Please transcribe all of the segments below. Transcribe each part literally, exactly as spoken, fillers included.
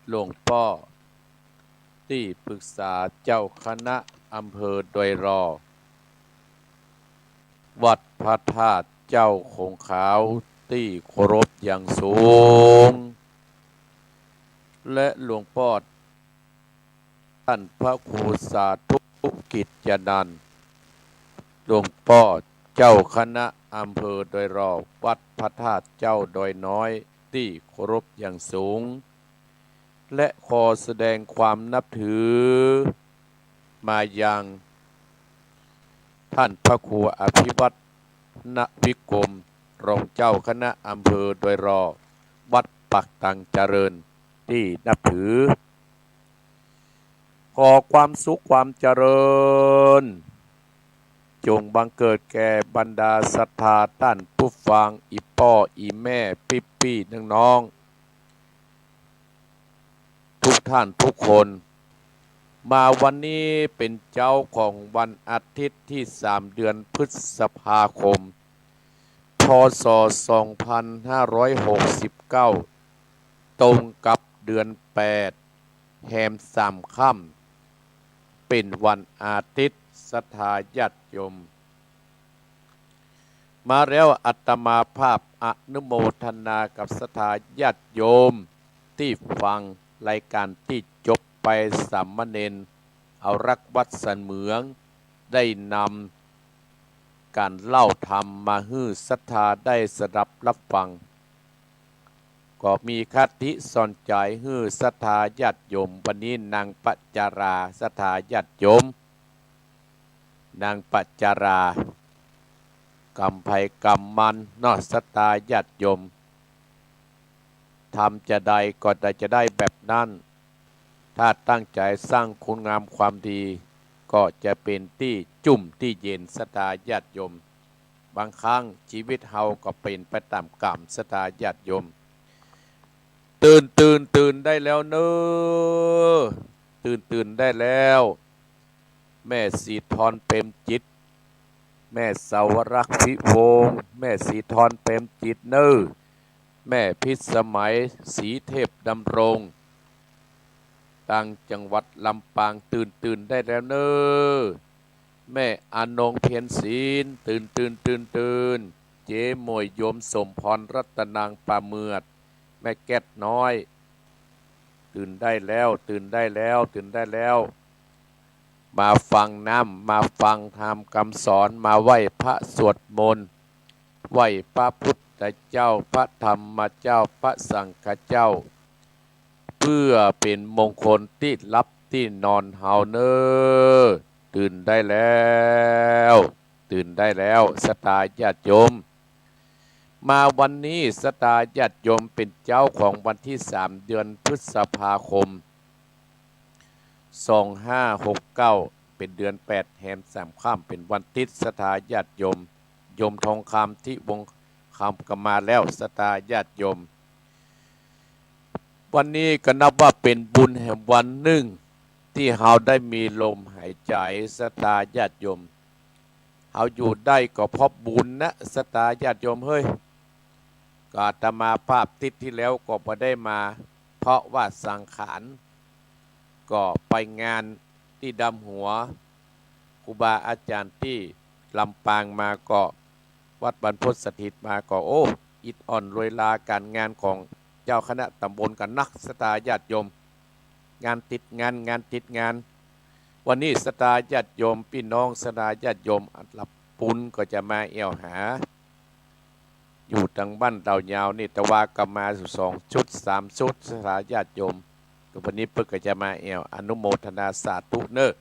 หลวงป้อตี้ปรึกษาเจ้าคณะอำเภอดอยหล่อ วัดพระธาตุเจ้าขงขาวตี้เคารพอย่างสูง และหลวงป้อ ต้านพระครูสาธุกิจจนันท์ หลวงป้อเจ้าคณะอำเภอดอยหล่อ วัดพระธาตุเจ้าดอยน้อย ตี้เคารพอย่างสูง และขอแสดงความนับถือมายังต้านพระครูอภิวัฒนวิกรม รองเจ้าคณะอำเภอดอยหล่อ วัดปากตังเจริญ ตี้นับถือ ขอความสุขความเจริญ จงบังเกิดแก่บรรดาศรัทธาต้านผู้ฟัง อี่ป้ออี่แม่ ปี้ๆ น้องๆ ทุกท่านทุกคน มาวันนี้เป๋นเจ๊าของวันอาทิตย์ตี้สาม เดือนพฤษภาคม พ.ศ. สองพันห้าร้อยหกสิบเก้า ตรงกับเดือนแปด แฮมสามค่ำ เป๋นวันอาทิตย์ ศรัทธาญาติโยม มาแล้วอาตมาภาพอนุโมทนากับศรัทธาญาติโยมตี้ฟังรายก๋านตี้จบไป สามเณรเอารักวัดสันเหมือง ได้นำก๋านเล่าธรรมมาหื้อศรัทธาได้สดับรับฟัง ก็มีคติสอนใจ๋หื้อศรัทธาญาติโยม วันนี้นางประจารา ศรัทธาญาติโยม นางประจารา กำไผกำมันเนาะ ศรัทธาญาติโยม ทำจาใดก็ได้จาได้แบบนั้น ถ้าตั้งใจ๋สร้างคุณงามความดี ก็จะเป๋นตี้จุ่มตี้เย็น ศรัทธาญาติโยม บางครั้งชีวิตเฮาก็เป๋นไปต๋ามกรรม ศรัทธาญาติโยม ตื่น ตื่น ตื่นได้แล้วเน่อ ตื่น ตื่นได้แล้ว แม่ศรีธร เปรมจิต แม่สาวรักษ์ พิวงศ์ แม่ศรีธร เปรมจิตเน่อ แม่พิสมัย ศรีเทพดำรง ตางจังหวัดลำปาง ตื่น ตื่นได้แล้วเน่อ แม่อนง เพ็ญศิลป์ ตื่น ตื่น ตื่น ตื่น เจ๊หมวย โยมสมพร รัตนัง ป่าเมือด แม่แก๊ดน้อย ตื่นได้แล้ว ตื่นได้แล้ว ตื่นได้แล้ว มาฟังธรรม มาฟังธรรมกำสอน มาไหว้พระสวดมนต์ ไหว้พระพุทธเจ้า พระธรรมเจ้า พระสังฆเจ้า เปื้อเป๋นมงคลตี้หลับตี้นอนเฮาเน่อ ตื่นได้แล้ว ตื่นได้แล้ว ศรัทธาญาติโยม มาวันนี้ศรัทธาญาติโยมเป๋นเจ๊าของวันตี้สาม เดือนพฤษภาคม สองห้าหกเก้า เป๋นเดือนแปด แฮมสามค่ำ เป๋นวันอาทิตย์ ศรัทธาญาติโยม โยมทองคำ ทิวงศ์คำ ก็มาแล้ว ศรัทธาญาติโยม วันนี้ก็นับว่าเป๋นบุญแหมวันนึ่ง ตี้เฮาได้มีลมหายใจ๋ ศรัทธาญาติโยม เฮาอยู่ได้ก็เพราะบุญนะ ศรัทธาญาติโยมเฮ้ย ก็อาตมาภาพอาทิตย์ตี้แล้วก็บ่ได้มา เพราะว่าสังขาร ก็ไปงานตี้ดำหัว ครูบาอาจ๋ารย์ตี้ลำปางมาก็ วัดบรรพตสถิตมาก็ โอ้ อิดอ่อนรวยลาก๋านงานของเจ้าคณะต๋ำบลกั๋นนัก ศรัทธาญาติโยม งานติดงาน งานติดงาน วันนี้ศรัทธาญาติโยม ปี้น้องศรัทธาญาติโยม อันละปุณก็จะมาแอ่วหา อยู่ตางบ้านดาวยาวนี่ แต่ว่าก็มาสองชุด สามชุด ศรัทธาญาติโยม ก็วันนี้เปิ้นก็จะมาแอ่ว อนุโมทนาสาธุเน่อ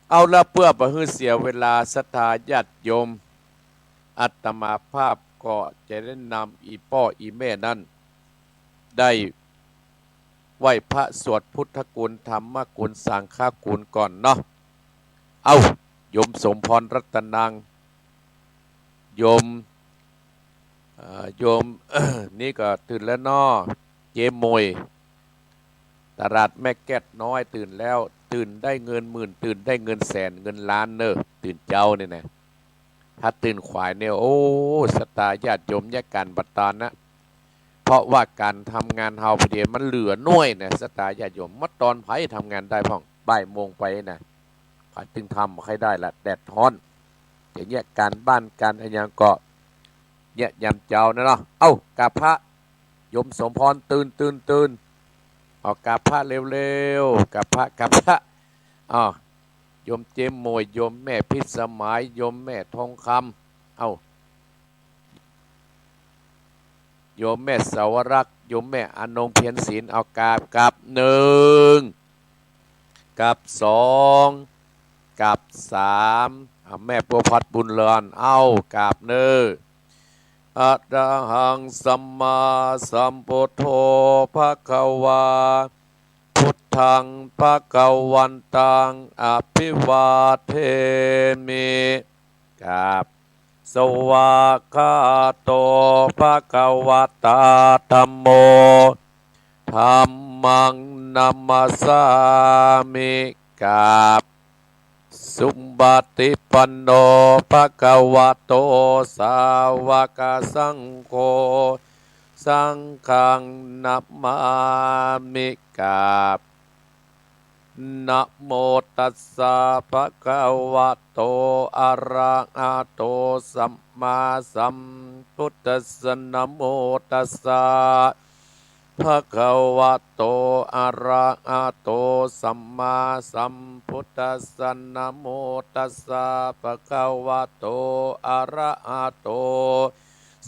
เอาละ เปื้อบ่หื้อเสียเวลาศรัทธาญาติโยม อาตมาภาพก็จะได้นำอี่ป้ออี่แม่นั้น ได้ไหว้พระสวดพุทธคุณ ธรรมคุณ สังฆคุณก่อนเนาะ เอ้า โยมสมพรรัตนัง โยม เอ่อ โยม นี่ก็ตื่นแล้วเนาะ เจ๊หมวย ตลาดแม่แก๊ดน้อยตื่นแล้ว ตื่นได้เงินหมื่น ตื่นได้เงินแสน เงินล้านเน่อ ตื่นเจ๊านี่นะ ถ้าตื่นขวายเนี่ย โอ้ ศรัทธาญาติโยม เยียะก๋านบ่ตานนะ พ ราะว่าก๋านทำงานเฮาพอดีมันเหลือน้อยนะ ศรัทธาญาติโยม เมื่อตอนใผทำงานได้พ่อง บ่ายโมงไปนะ ใผตึงทำใค่ได้ละ แดดฮ้อน อย่างเงี้ย ก๋านบ้านก๋านอะหยังก็ เนี่ย ยามเจ๊านะเนาะ เอ้า กราบพระ โยมสมพร ตื่น ตื่น ตื่น เอา กราบพระเร็วๆ กราบพระ กราบพระ อ้าว โยมเจมส์หมวย โยมแม่พิสมัย โยมแม่ทองคำ เอ้า โยมแม่สาวรักษ์ โยมแม่อนงเพียรศิลป์ เอา กราบ กราบหนึ่ง กราบสอง กราบสาม อ่ะ แม่บัวผัดบุญเรือน เอ้า กราบเน่อ อะระหังสัมมาสัมพุทโธ ภะคะวา พุทธัง ภะคะวันตัง อะภิวาเทมิ กราบ สวากขาโต ภะคะวะตา ธัมโม ธัมมัง นะมัสสามิ กราบ สุปะฏิปันโน ภะคะวะโต สาวกสังโฆ สังฆัง นะมามิ กราบ นะโมตัสสะ ภะคะวะโต อะระหะโต สัมมาสัมพุทธัสสะ นะโมตัสสะ ภะคะวะโต อะระหะโต สัมมาสัมพุทธัสสะ นะโมตัสสะ ภะคะวะโต อะระหะโต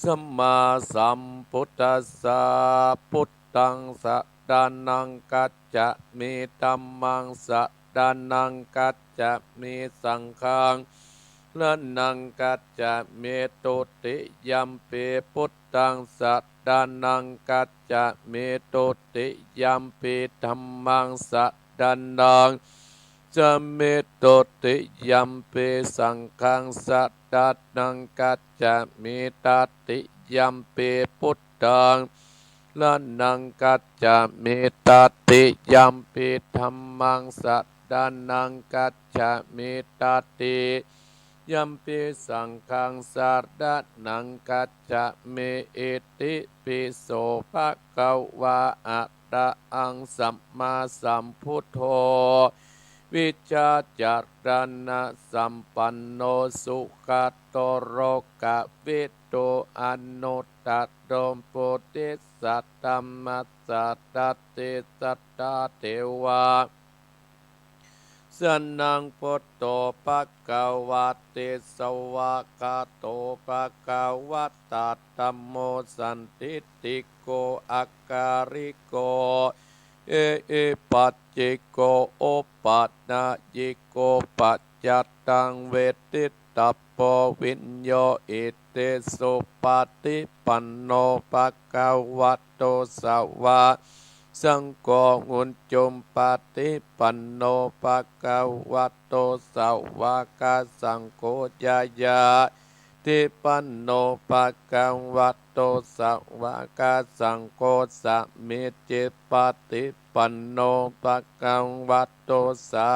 สัมมาสัมพุทธัสสะ พุทธัง สะระณัง คัจฉามิ ธัมมัง สะระณัง คัจฉามิ สังฆัง สะระณัง คัจฉามิ ทุติยัมปิ พุทธัง สะระณัง คัจฉามิ ทุติยัมปิ ธัมมัง สะระณัง คัจฉามิ ทุติยัมปิ สังฆัง สะระณัง คัจฉามิ ตติยัมปิ พุทธัง สะระณัง คัจฉามิ ตติยัมปิ ธัมมัง สะระณัง คัจฉามิ ตติยัมปิ สังฆัง สะระณัง คัจฉามิ อิติปิโส ภะคะวา อะระหัง สัมมาสัมพุทโธ วิชชาจารณะสัมปันโน สุขะโต โลกะวิทู อนุตตะโร ปุริสะธัมมะสะรถิ สัทธาเทวา สะระณัง พุทโธ ภะคะวะติ สวากขาโต ภะคะวะตา ธัมโม สันทิฏฐิโก อะคาลิโก เอหิปัสสิโก โอปะนะยิโก ปัจจัตตัง เวทิตตัปโป วิญโญ อิติสุปะฏิปันโน ภะคะวะโต สาวะ สังโฆ อุจุปะฏิปันโน ภะคะวะโต สาวะกะสังโฆ ญาญาติปันโน ภะคะวะโต สาวะกะสังโฆ สามีจิปะฏิปันโน ภะคะวะโต สา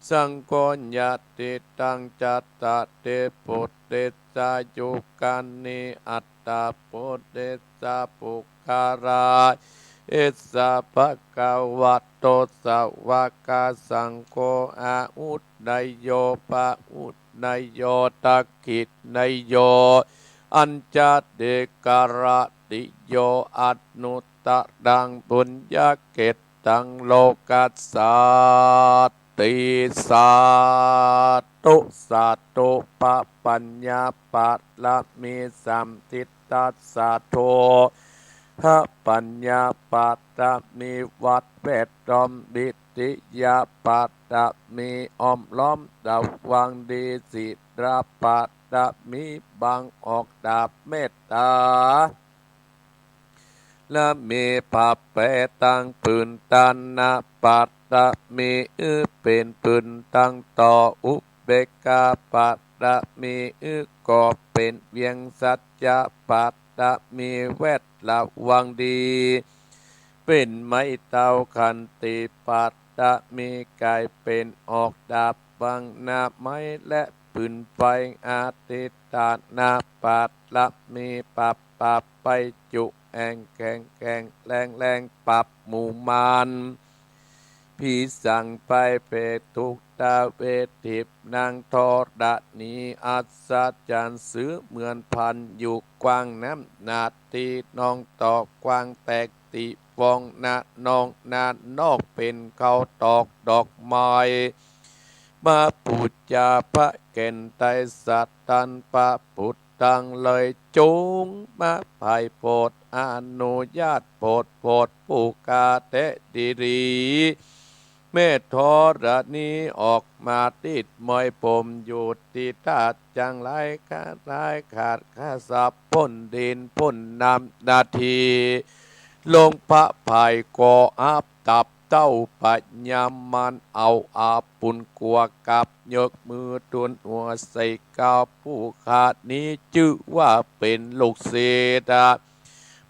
สังโฆ ยะติตัง จัตตาริ ปุริสายุคานิ อัตถะ ปุริสะ ปุคคารา อิสสะ ภะคะวะโต สาวะกะสังโฆ อาหุเนยโย ปะหุเนยโย ทักขิเนยโย อัญชลีกรณิโย อนุตตะรัง ปุญญะเขตตัง โลกัสสาติ สาธุ สาธุ พระปัญญาปารมีสามทิศ สาธุ พระปัญญาปารมีวัดแวดล้อม วิทยาปารมีอ้อมล้อมระวังดี ศีลปารมีบังออกดาบเมตตา และมีพระแผ่ตั้งพื้น ทานปารมี อือเป๋นพื้นตั้งต่อ อุเบกขาปารมี อือก่อเป๋นเวียง สัจจะปารมี แวดระวังดี เป๋นไม้เท้า ขันติปารมี ก๋ายเป๋นออกดาบบังหน้าไม้และปืนไฟ อธิฏฐานปารมี ปัปปะปัจจุ แอ่งแข็งแกร่งแรงแรงปราบหมู่มาร ผีสางไปเปรตทุกข์ตะเวทิพย์ นางธรณีอัศจรรย์ เสือเหมือนพันอยู่กว้างน้ำหน้าตี้นอง ตอกกว้างแตกตี้ฟอง หน้านองหน้านอกเป๋นเขาตอกดอกไม้ มาปู๋จาพระแก่นไตรสัตย์ ตันพระพุทธังเลย จงมาไพร่โปรด อนุญาตโปรด โปรดผู้ข้าแต๊ดีหลี แม่ธรณีออกมาติดมอยผมอยู่ตี้ธาตุจังไร ขาดลายขาดขาสับ พ่นดินพ่นน้ำหน้าตี้ ลงพระไพร่ก็อับตับ เต้าพญามารเอาอาปุณกั๋วกับ ยกมือทูลหัวใส่เกล้า ผู้ข้านี้จื้อว่าเป๋นลูกศิษย์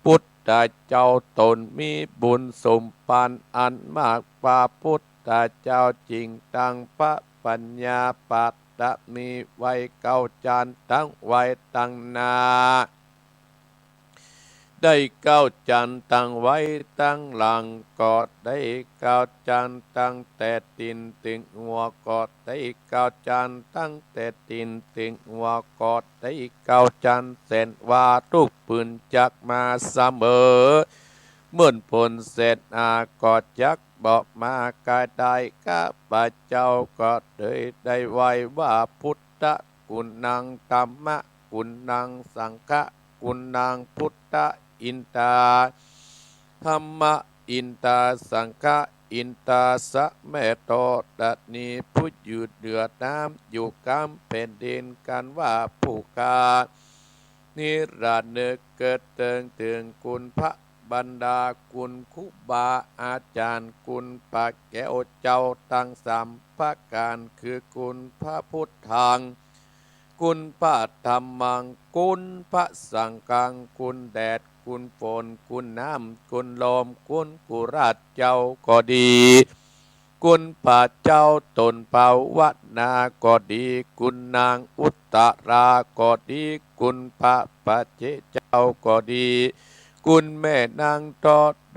พุทธเจ้าต๋นมีบุญสมภารอันมาก พระพุทธเจ้าจึงตั้งพระปัญญาปาฐะมีไว้เก้าจันทร์ ตั้งไว้ตังหน้า ได้เก้าจันทร์ตั้งไว้ตังหลัง ก็ได้เก้าจันทร์ตั้งแต่ตี๋นเถิงหัว ก็ได้เก้าจันทร์ตั้งแต่ตี๋นเถิงหัว ก็ได้เก้าจันทร์แสนวา ทุกปืนจักมาเสมอ เมื่อนผลแสนอาก็จักบ่มากายได้ ข้าพเจ้าก็เลยได้ไหว้ว่า พุทธกุณัง ธัมมะกุณัง สังฆกุณัง พุทธะอินทา ธัมมะอินทา สังฆะอินทา สะ แม่ธรณีผู้ยืนเหนือน้ำอยู่กลางแผ่นดิน กันว่าผู้ข้า นิรันดร์นึกเถิงเถิงคุณพระบรรดาคุณครูบาอาจารย์ คุณพระแก้วเจ้าตังสามประก๋าน คือคุณพระพุทธัง คุณพระธัมมัง คุณพระสังฆัง คุณแดด คุณฝน คุณน้ำ คุณลม คุณกุราชเจ้าก็ดี คุณพระเจ้าต๋นภาวนาก็ดี คุณนางอุตตราก็ดี คุณพระปัจเจกเจ้าก็ดี คุณแม่นางธ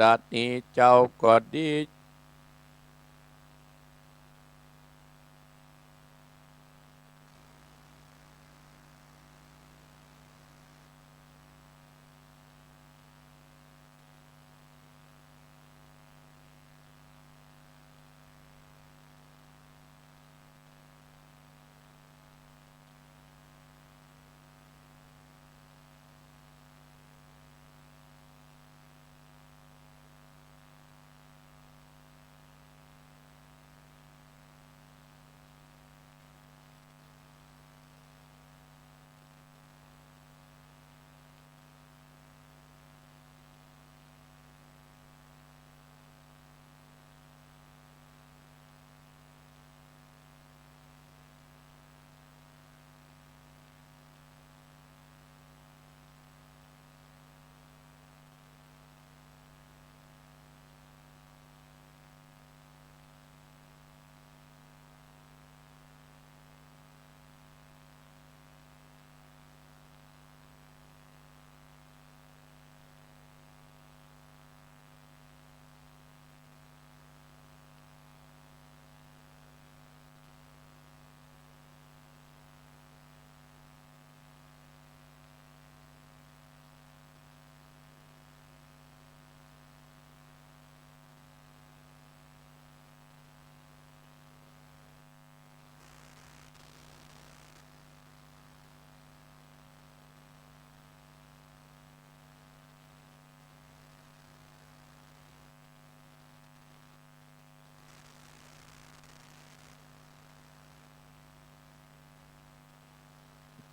รณีเจ้าก็ดี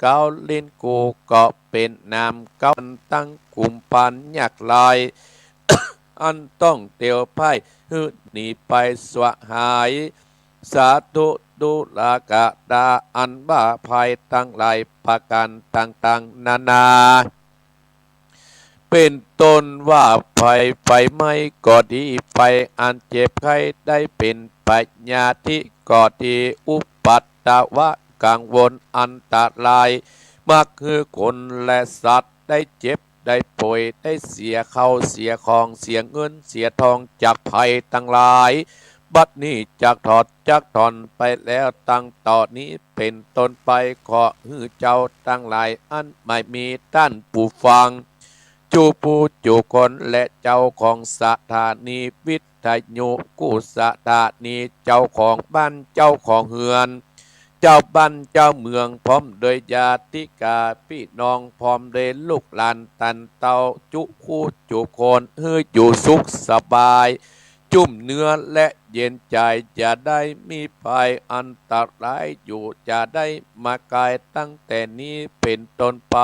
เก๊าลิ้นกู่ก็เป๋นนามเก๊าตังกุมภาลยากไร้ อันต้องเตียวพ่ายหื้อหนีไปสวาหาย สาธุตุลาการาอันว่าภัยตังหลายประก๋านต่างๆ นานา เป๋นต้นว่าภัยไฟไหม้ก็ดี ภัยอันเจ็บไข้ได้เป๋นพยาธิก็ดี อุปัทวะกังวลอันตราย มักหื้อคนและสัตว์ได้เจ็บ ได้ป่วยได้เสียเข้าเสียของเสียเงินเสียทองจากภัยตังหลาย บัดนี้จักถอดจักถอนไปแล้ว ตั้งต่อนี้เป๋นต้นไป ขอหื้อเจ้าตังหลายอันไม่มีต้านผู้ฟัง จู้ผู้จู้คนและเจ้าของสถานีวิทยุกู้สถานี เจ้าของบ้านเจ้าของเฮือน เจ้าบ้านเจ้าเมือง พร้อมโดยญาติกาปี้น้อง พร้อมโดยลูกหลานต้านเต้า จู้คู่จู้คน หื้ออยู่สุขสบาย จุ่มเนื้อและเย็นใจ๋ อย่าได้มีภัยอันตรายอยู่ จะได้มากายตั้งแต่นี้เป๋นต้นไป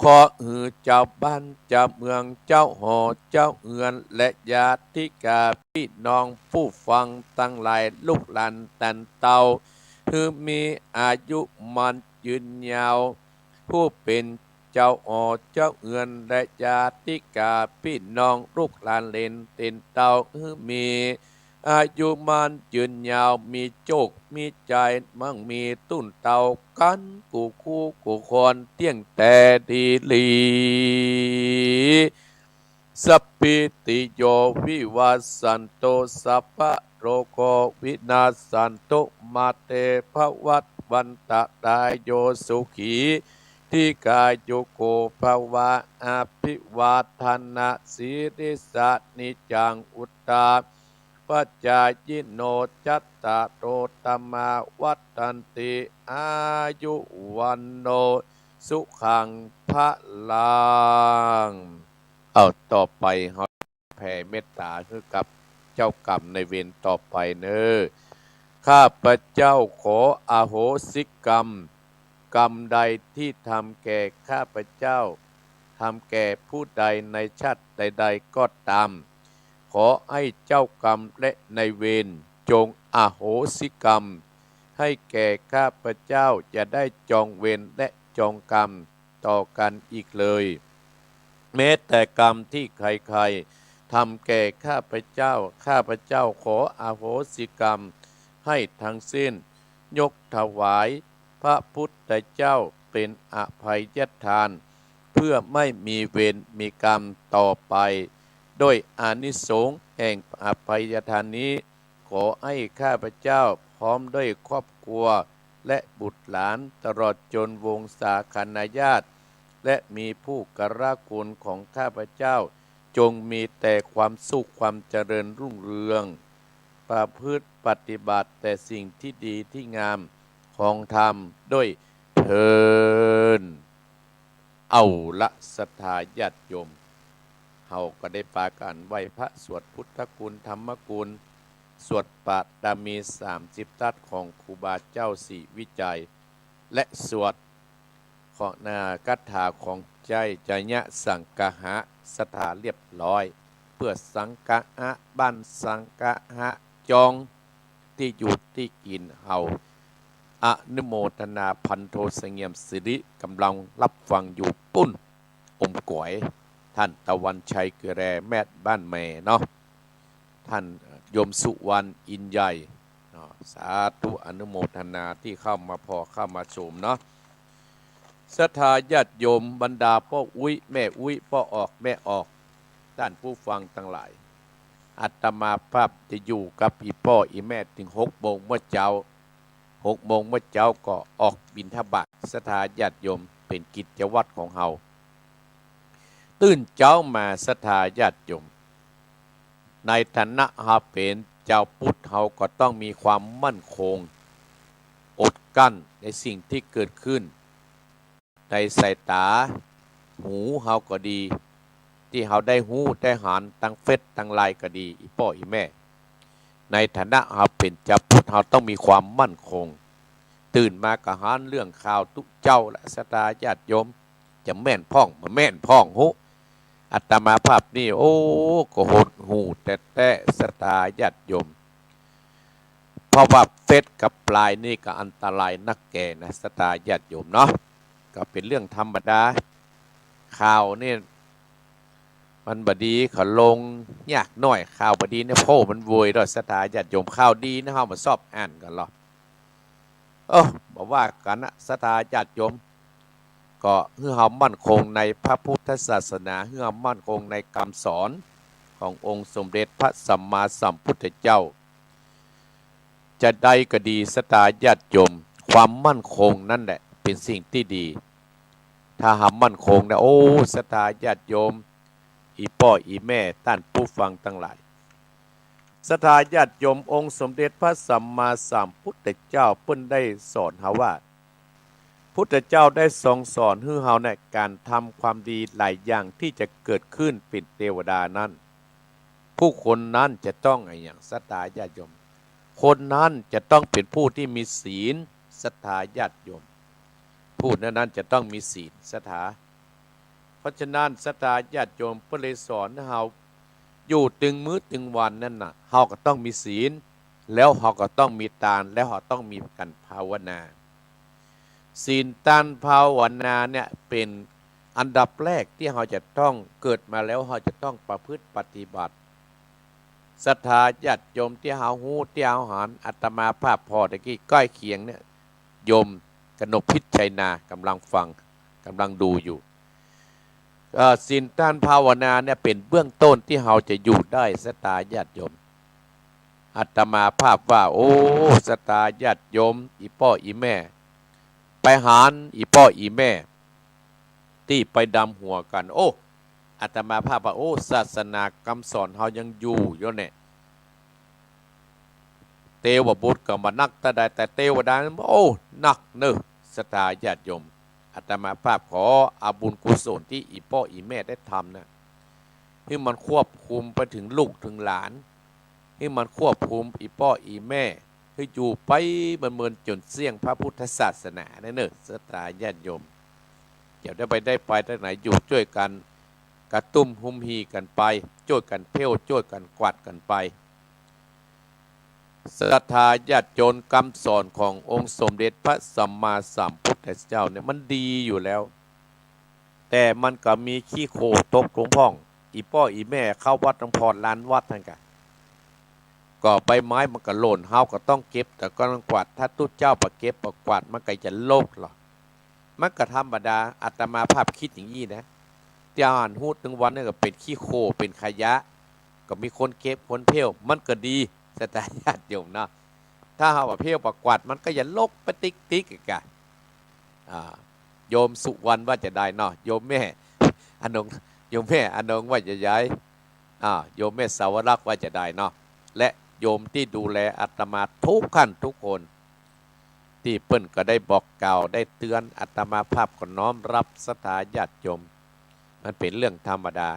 ขอหื้อเจ้าบ้านเจ้าเมือง เจ้าหอเจ้าเฮือน และญาติกาปี้น้องผู้ฟังตังหลาย ลูกหลานต้านเต้า หื้อมีอายุหมั้นยืนยาว ผู้เป๋นเจ้าหอเจ้าเฮือน และญาติกาปี้น้อง ลูกหลานเหลนเต้นเต้า หื้อมีอายุหมั้นยืนยาว มีโจคมีใจ๋ มั่งมีตู้นเต้ากั๋นกู้คู่กู้คน เตี้ยงแต่ดีหลี สัพพีติโย วิวัชชันตุ สัพพะโรโค วินัชชันตุ มาเต ภวัตวันตะรายโย สุขี ทีฆายุโก ภวะ อภิวาทะนะสีลิสสะ นิจจัง วุฑฒาปะจายิโน จัตตาโร ธัมมา วัฑฒันติ อายุ วัณโณ สุขัง พะลัง เอา ต่อไปเฮาแผ่เมตต๋าหื้อกับเจ้ากรรมนายเวรต่อไปเน่อ ข้าพเจ้าขออโหสิกรรม กรรมใดตี้ทำแก่ข้าพเจ้า ทำแก่ผู้ใดในชาติใดๆ ก็ต๋าม ขอหื้อเจ้ากรรมและนายเวรจงอโหสิกรรม หื้อแก่ข้าพเจ้า อย่าได้จองเวรและจองกรรมต่อกั๋นอีกเลย แม้แต่กรรมตี้ใครๆ ทำแก่ข้าพเจ้า ข้าพเจ้าขออโหสิกรรมหื้อทั้งสิ้น ยกถวายพระพุทธเจ้าเป๋นอภัยทาน เพื่อไม่มีเวรมีกรรมต่อไป ด้วยอานิสงส์แห่งอภัยทานนี้ ขอหื้อข้าพเจ้าพร้อมด้วยครอบครัวและบุตรหลาน ตลอดจนวงศาคณาญาติ และมีผู้อุปการะคุณของข้าพเจ้า จงมีแต่ความสุขความเจริญรุ่งเรือง ประพฤติปฏิบัติแต่สิ่งตี้ดีตี้งามของธรรมด้วยเทอญ เอาละ ศรัทธาญาติโยม เฮาก็ได้ปากั๋นไหว้พระ สวดพุทธคุณ ธรรมคุณ สวดปารามีสามสิบทัศน์ของครูบาเจ้าศรีวิชัย และสวด ขอนาคาถาของใจ๊ จยสังคหะ ศรัทธาเรียบร้อย เปื้อสังคหะบ้านสังคหะจอง ตี้อยู่ตี้กิ๋นเฮา อนุโมทนา พันโทเสงี่ยมสิริ ก่ำลังฮับฟังอยู่ปู๊น อมก๋อย ต้านตะวันชัย เกลือแร่ แมตบ้านแม่เนาะ ต้านโยมสุวรรณ อินใหญ่ เนาะ สาธุ อนุโมทนาตี้เข้ามาผ่อเข้ามาโสมเนาะ ศรัทธาญาติโยม บรรดาป้ออุ๊ยแม่อุ๊ย ป้อออกแม่ออก ต้านผู้ฟังตังหลาย อาตมาภาพจะอยู่กับอี่ป้ออี่แม่เถิงหกโมงเมื่อเจ๊า หกโมงเมื่อเจ๊าก็ออกบิณฑบาต ศรัทธาญาติโยม เป๋นกิจวัตรของเฮา ตื่นเจ๊ามา ศรัทธาญาติโยม ในฐานะเฮาเป๋นจาวพุทธ เฮาก็ต้องมีความมั่นคง อดกลั้นในสิ่งตี้เกิดขึ้น ในสายต๋า หูเฮาก็ดี ตี้เฮาได้ฮู้ได้หันตางเฟซตางไลน์ก็ดี อี่ป้ออี่แม่ ในฐานะเฮาเป๋นจาวพุทธ เฮาต้องมีความมั่นคง ตื่นมาก็หันเรื่องข่าวตุ๊เจ๊าละ ศรัทธาญาติโยม จะแม่นพ่องบ่แม่นพ่อง ฮู้ อาตมาภาพนี่ โอ้ ก็หดหู่แต๊ๆ ศรัทธาญาติโยม เพราะว่าเฟซกับไลน์นี่ก็อันตรายนักแก่นะ ศรัทธาญาติโยมเนาะ ก็เป๋นเรื่องธรรมดา ข่าวนี่มันบ่ดีเขาลงยากหน้อย ข่าวบ่ดีเนี่ย โพร่มันโวยเนาะ ศรัทธาญาติโยม ข่าวดีนะ เฮามาซอบอ่านกั๋นลอ เออ บ่ว่ากั๋นนะ ศรัทธาญาติโยม ก็หื้อเฮามั่นคงในพระพุทธศาสนา หื้อเฮามั่นคงในกำสอนขององค์สมเด็จพระสัมมาสัมพุทธเจ้า จาใดก็ดี ศรัทธาญาติโยม ความมั่นคงนั่นแหละเป๋นสิ่งตี้ดี ถ้าเฮามั่นคงนะ โอ้ ศรัทธาญาติโยม อี่ป้ออี่แม่ ต้านผู้ฟังตังหลาย ศรัทธาญาติโยม องค์สมเด็จพระสัมมาสัมพุทธเจ้าเปิ้นได้สอนเฮาว่า พุทธเจ้าได้ทรงสอนหื้อเฮาในก๋านทำความดีหลายอย่างตี้จะเกิดขึ้นเป๋นเตวดานั้น ผู้คนนั้นจะต้องอะหยัง ศรัทธาญาติโยม คนนั้นจะต้องเป๋นผู้ตี้มีศีล ศรัทธาญาติโยม ผู้นั้นๆ จะต้องมีศีล ศรัทธา เพราะฉะนั้น ศรัทธาญาติโยม เปิ้นเลยสอนหื้อเฮา อยู่ตึงมื้อตึงวันนั้นน่ะ เฮาก็ต้องมีศีล แล้วเฮาก็ต้องมีตาน แล้วเฮาต้องมีก๋านภาวนา ศีล ตาน ภาวนาเนี่ยเป๋นอันดับแรกตี้เฮาจะต้อง เกิดมาแล้วเฮาจะต้องประพฤติปฏิบัติ ศรัทธาญาติโยมตี้เฮาฮู้ ตี้เฮาหัน อาตมาภาพผ่อตะกี้ใก้เคียงเนี่ย โยมกนกพิชชัยนา ก๋ำลังฟัง ก๋ำลังดูอยู่ เอ่อ ศีล ตาน ภาวนาเนี่ยเป๋นเบื้องต้นตี้เฮาจะอยู่ได้ ศรัทธาญาติโยม อาตมาภาพว่า โอ้ ศรัทธาญาติโยม อี่ป้ออี่แม่ ไปหันอี่ป้ออี่แม่ ตี้ไปดำหัวกั๋น โอ้ อาตมาภาพว่า โอ้ ศาสนากำสอนเฮายังอยู่อยู่เนี่ย เตวบุตรก็บ่นักเต้าใด แต่เตวดานั้น โอ้ นักเน่อ ศรัทธาญาติโยม อาตมาภาพขอเอาบุญกุศลตี้อี่ป้ออี่แม่ได้ทำนะ หื้อมันควบคุมไปเถิงลูกเถิงหลาน หื้อมันควบคุมอี่ป้ออี่แม่ หื้ออยู่ไปเมินๆ จ๋นเสี้ยงพระพุทธศาสนานั่นเน่อ ศรัทธาญาติโยม จะได้ไปได้ไปตางไหน อยู่จ้วยกั๋นกระตุ้มฮุมฮี่กั๋นไป จ้วยกั๋นเผ้ว จ้วยกั๋นกวาดกั๋นไป ศรัทธาญาติโยม กำสอนขององค์สมเด็จพระสัมมาสัมพุทธเจ้าเนี่ยมันดีอยู่แล้ว แต่มันก็มีขี้โคลนตกลงพ่อง อี่ป้ออี่แม่เข้าวัดต้องผ่อนลานวัดหั้นก่ะ ก็ใบไม้มันก็หล่น เฮาก็ต้องเก็บ แต่ก็ต้องกวาด ถ้าตุ๊เจ้าบ่เก็บบ่กวาด มันก็จะรกเหรอ มันก็ธรรมดา อาตมาภาพกึ๊ดอย่างอี้นะ ตี้เฮาหันฮู้ตึงวันนี่ก็เป๋นขี้โคลน เป๋นขยะ ก็มีคนเก็บคนเผ้ว มันก็ดี ศรัทธาญาติโยมเนาะ ถ้าเฮาบ่เผ้วบ่กวาด มันก็จะรกไปติ๊กๆ อีกก่ะ อ่า โยมสุวรรณว่าจาใดเนาะ โยมแม่อนง โยมแม่อนงว่าจาใด อ่า โยมแม่สาวรักษ์ว่าจาใดเนาะ และโยมตี้ดูแลอาตมาทุกท่านทุกคน ตี้เปิ้นก็ได้บอกกล่าวได้เตื๋อน อาตมาภาพก็น้อมรับ ศรัทธาญาติโยม มันเป๋นเรื่องธรรมดา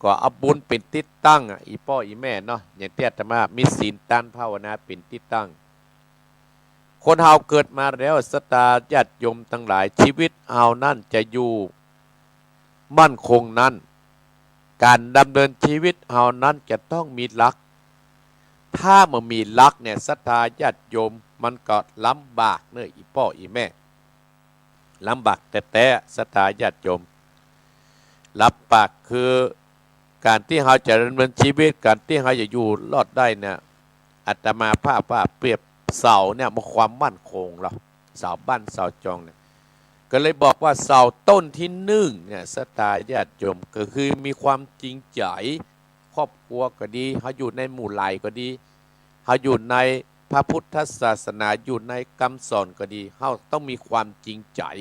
ก็เอาบุญเป๋นตี้ตั้งอะ อี่ป้ออี่แม่เนาะ อย่างตี้อาตมามีศีล ตาน ภาวนาเป๋นตี้ตั้ง คนเฮาเกิดมาแล้ว ศรัทธาญาติโยมตังหลาย ชีวิตเฮานั้นจะอยู่มั่นคงนั้น ก๋านดำเนินชีวิตเฮานั้นจะต้องมีหลัก ถ้าบ่มีหลักเนี่ย ศรัทธาญาติโยม มันก็ลำบากเน่อ อี่ป้ออี่แม่ ลำบากแต๊ๆ ศรัทธาญาติโยม ลำบากคือก๋านตี้เฮาจะดำเนินชีวิต ก๋านตี้เฮาจะอยู่รอดได้เนี่ย อาตมาภาพว่าเปรียบเสาเนี่ยมันความมั่นคงเหรอ เสาบ้านเสาจองเนี่ย ก็เลยบอกว่าเสาต้นตี้นึ่งเนี่ย ศรัทธาญาติโยม ก็คือมีความจริงใจ๋ ครอบครัวก็ดี เฮาอยู่ในหมู่ไหล่ก็ดี เฮาอยู่ในพระพุทธศาสนา อยู่ในกำสอนก็ดี เฮาต้องมีความจริงใจ๋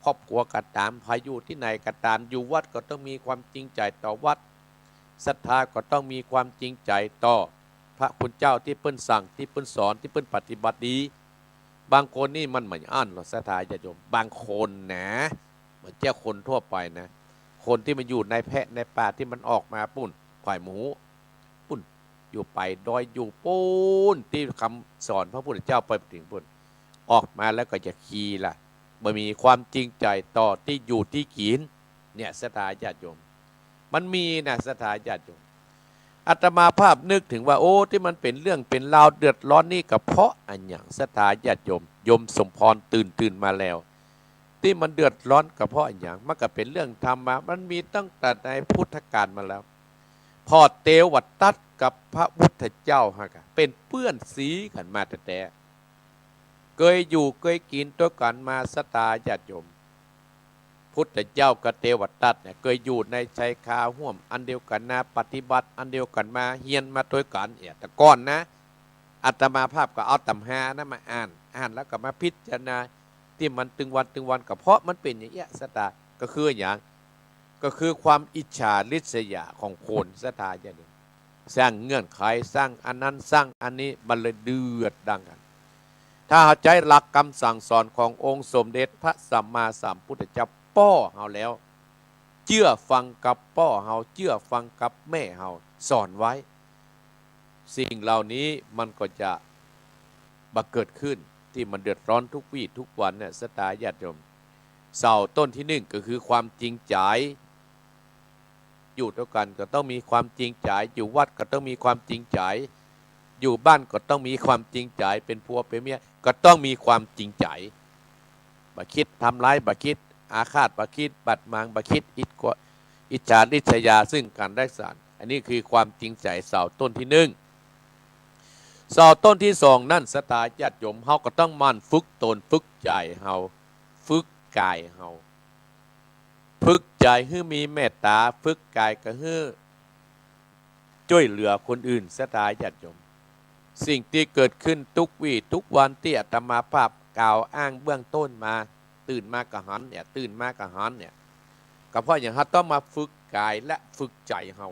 ครอบครัวก็ต๋าม เฮาอยู่ตี้ไหนก็ต๋าม อยู่วัดก็ต้องมีความจริงใจ๋ต่อวัด ศรัทธาก็ต้องมีความจริงใจ๋ต่อพระคุณเจ้าตี้เปิ้นสั่ง ตี้เปิ้นสอน ตี้เปิ้นปฏิบัติดี บางคนนี่มันบ่อั้นหรอก ศรัทธาญาติโยม บางคนนะ บ่ใจ้คนทั่วไปนะ คนตี้มันอยู่ในแพะในป่า ตี้มันออกมาปู๊น ใผบ่ฮู้ ปู๊น อยู่ป่ายดอย อยู่ปู๊น ตี้กำสอนพระพุทธเจ้าไปบ่เถิงปู๊น ออกมาแล้วก็จะขี้ละ บ่มีความจริงใจ๋ต่อตี้อยู่ตี้กิ๋น เนี่ย ศรัทธาญาติโยม มันมีนะ ศรัทธาญาติโยม อาตมาภาพนึกเถิงว่า โอ้ ตี้มันเป๋นเรื่องเป๋นราวเดือดร้อนนี่ก็เพราะอะหยัง ศรัทธาญาติโยม โยมสมพรตื่น ตื่นมาแล้ว ตี้มันเดือดร้อนก็เพราะอะหยัง มันก็เป๋นเรื่องธรรมะ มันมีตั้งแต่ในพุทธกาลมาแล้ว ผ่อเตวตัดกับพระพุทธเจ้าหั้นก่ะ เป๋นเปื้อนสีกั๋นมาแต๊ๆ เกยอยู่เกยกิ๋นตวยกั๋นมา ศรัทธาญาติโยม พุทธเจ้ากับเตวทัตเนี่ย เกยอยู่ในไชยคาห้วมอันเดียวกั๋นนา ปฏิบัติอันเดียวกั๋นมา เฮียนมาตวยกั๋นเนี่ย แต่ก่อนนะ อาตมาภาพก็เอาตำรานั้นมาอ่าน อ่านแล้วก็มาพิจารณา ตี้มันตึงวันตึงวัน ก็เพราะมันเป๋นอย่างเอี้ย ศรัทธา ก็คือหยัง ก็คือความอิจฉาริษยาของคน ศรัทธาญาติโยม สร้างเงื่อนไข สร้างอันนั้น สร้างอันนี้ มันเลยเดือดดังกั๋น ถ้าเฮาใจ๊หลักกำสั่งสอนขององค์สมเด็จพระสัมมาสัมพุทธเจ้าป้อเฮาแล้ว เจื้อฟังกับป้อเฮา เจื้อฟังกับแม่เฮาสอนไว้ สิ่งเหล่านี้มันก็จะบ่เกิดขึ้น ตี้มันเดือดร้อนทุกวี้ทุกวันเนี่ย ศรัทธาญาติโยม เสาต้นตี้นึ่งก็คือความจริงใจ๋ อยู่ตวยกั๋นก็ต้องมีความจริงใจ๋ อยู่วัดก็ต้องมีความจริงใจ๋ อยู่บ้านก็ต้องมีความจริงใจ๋ เป๋นผัวเป๋นเมียก็ต้องมีความจริงใจ๋ บ่คิดทำร้าย บ่คิดอาฆาต บ่คิดบาดหมาง บ่คิดอิจฉา อิจฉาริษยาซึ่งกั๋นและกั๋น อันนี้คือความจริงใจ๋ เสาต้นตี้นึ่ง เสาต้นตี้สองนั้น ศรัทธาญาติโยม เฮาก็ต้องหมั่นฝึกตน ฝึกใจ๋เฮา ฝึกกายเฮา ฝึกใจ๋หื้อมีเมตต๋า ฝึกกายก็หื้อจ้วยเหลือคนอื่น ศรัทธาญาติโยม สิ่งตี้เกิดขึ้นทุกวี้ทุกวันตี้อาตมาภาพกล่าวอ้างเบื้องต้นมา ตื่นมาก็หันเนี่ย ตื่นมาก็หันเนี่ย ก็เพราะหยัง เฮาต้องมาฝึกกายและฝึกใจ๋เฮา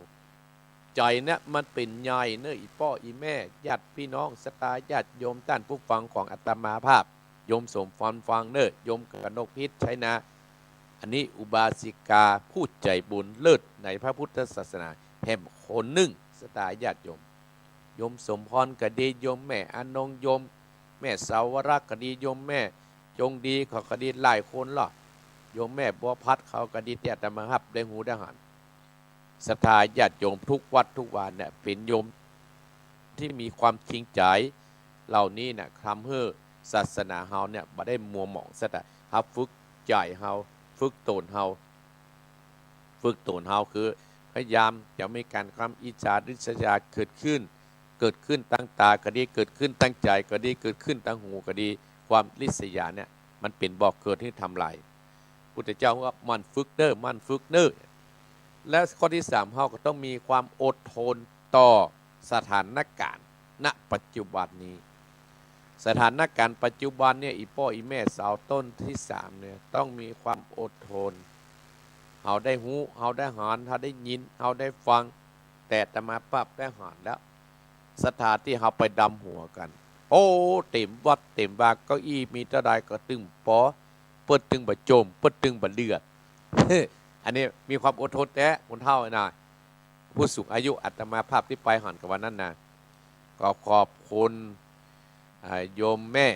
ใจ๋เนี่ยมันเป๋นใหญ่เน่อ อี่ป้ออี่แม่ ญาติพี่น้อง ศรัทธาญาติโยม ต้านผู้ฟังของอาตมาภาพ โยมสมพรฟังเน่อ โยมกนกพิษ ชัยนา อันนี้อุบาสิกาผู้ใจ๋บุญเลิศในพระพุทธศาสนาแหมคนนึ่ง ศรัทธาญาติโยม โยมสมพรก็ดี โยมแม่อนง โยมแม่สาวรักษ์ก็ดี โยมแม่จงดีเขาก็ดี หลายคนลอ โยมแม่บัวพัดเขาก็ดี ตี้อาตมาภาพได้ฮู้ได้หัน ศรัทธาญาติโยมทุกวัดทุกวาเนี่ย เป๋นโยมตี้มีความจริงใจ๋ เหล่านี้น่ะ ทำหื้อศาสนาเฮาเนี่ย บ่ได้มัวหมอง ศรัทธา เฮาฝึกใจ๋เฮา ฝึกตนเฮา ฝึกตนเฮาคือพยายามจะมีการ ความอิจฉาริษยาเกิดขึ้น เกิดขึ้นตางต๋าก็ดี เกิดขึ้นตางใจ๋ก็ดี เกิดขึ้นตางหูก็ดี ความริษยาเนี่ย มันเป๋นบ่อเกิดหื้อทำลาย พุทธเจ้าว่าหมั่นฝึกเน่อ หมั่นฝึกเน่อ และข้อตี้สาม เฮาก็ต้องมีความอดทนต่อสถานการณ์ ณ ปัจจุบันนี้ สถานการณ์ปัจจุบันเนี่ย อี่ป้ออี่แม่ เสาต้นตี้สามเนี่ย ต้องมีความอดทน เฮาได้ฮู้ เฮาได้หัน เฮาได้ยิน เฮาได้ฟัง แต่อาตมาภาพได้หันแล้ว ศรัทธา ตี้เฮาไปดำหัวกั๋น โอ้ เต๋มวัดเต๋มวา เก้าอี้มีเต้าใดก็ตึงปอ เปิ้นตึงบ่จม เปิ้นตึงบ่เลือก อันนี้มีความอดทนแต๊ คนเฒ่าน่ะ ผู้สูงอายุ อาตมาภาพตี้ไปหันกั๋นวันนั้นน่ะ ก็ขอบคุณ อ่า โยมแม่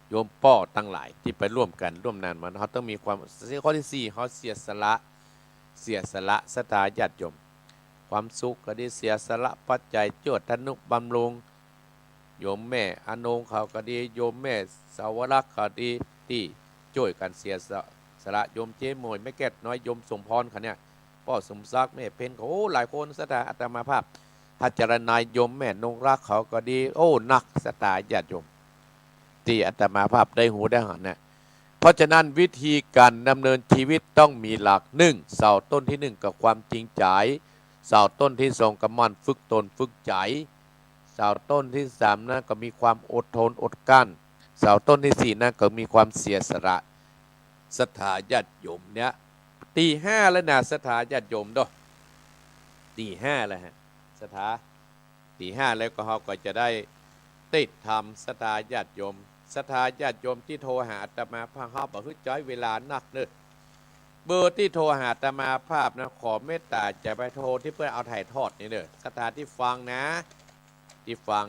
โยมป้อตังหลายตี้ไปร่วมกั๋นร่วมงานมา เฮาต้องมีความ ข้อตี้สี่ เฮาเสียสละ เสียสละ ศรัทธาญาติโยม ความสุขก็ดี เสียสละปัจจัยจ้วยทนุบำรุง โยมแม่อนงเขาก็ดี โยมแม่สาวรักษ์เขาดี ตี้จ้วยกั๋นเสียสละ โยมเจ๊หมวย แม่แก้วน้อย โยมสมพรเขาเนี่ย ป้อสมศักดิ์ แม่เพ็ญเขา โอ้ หลายคน ศรัทธา อาตมาภาพ พัชรนาย โยมแม่นงรักเขาก็ดี โอ้ นัก ศรัทธาญาติโยม ตี้อาตมาภาพได้ฮู้ได้หันน่ะ เพราะฉะนั้นวิธีการดำเนินชีวิตต้องมีหลัก นึ่ง เสาต้นตี้นึ่งก็ความจริงใจ๋ เสาต้นตี้สองก็หมั่นฝึกตนฝึกใจ๋ เสาต้นตี้สามนั้นก็มีความอดทนอดกลั้น เสาต้นตี้สี่นั้นก็มีความเสียสละ ศรัทธาญาติโยมเนี่ย ตีห้าแล้วนะ ศรัทธาญาติโยมเด้อ ตีห้าแล้วฮะ ศรัทธา ตีห้าแล้วก็เฮาก็จะได้เตสน์ธรรม ศรัทธาญาติโยม ศรัทธาญาติโยมตี้โทรหาอาตมาภาพ เฮาบ่หื้อใจ๊เวลานักเน่อ เบอร์ตี้โทรหาอาตมาภาพนะ ขอเมตต๋าจะไปโทรตี้เปิ้นเอาถ่ายทอดนี่เน่อ ศรัทธาตี้ฟังนะ ตี้ฟัง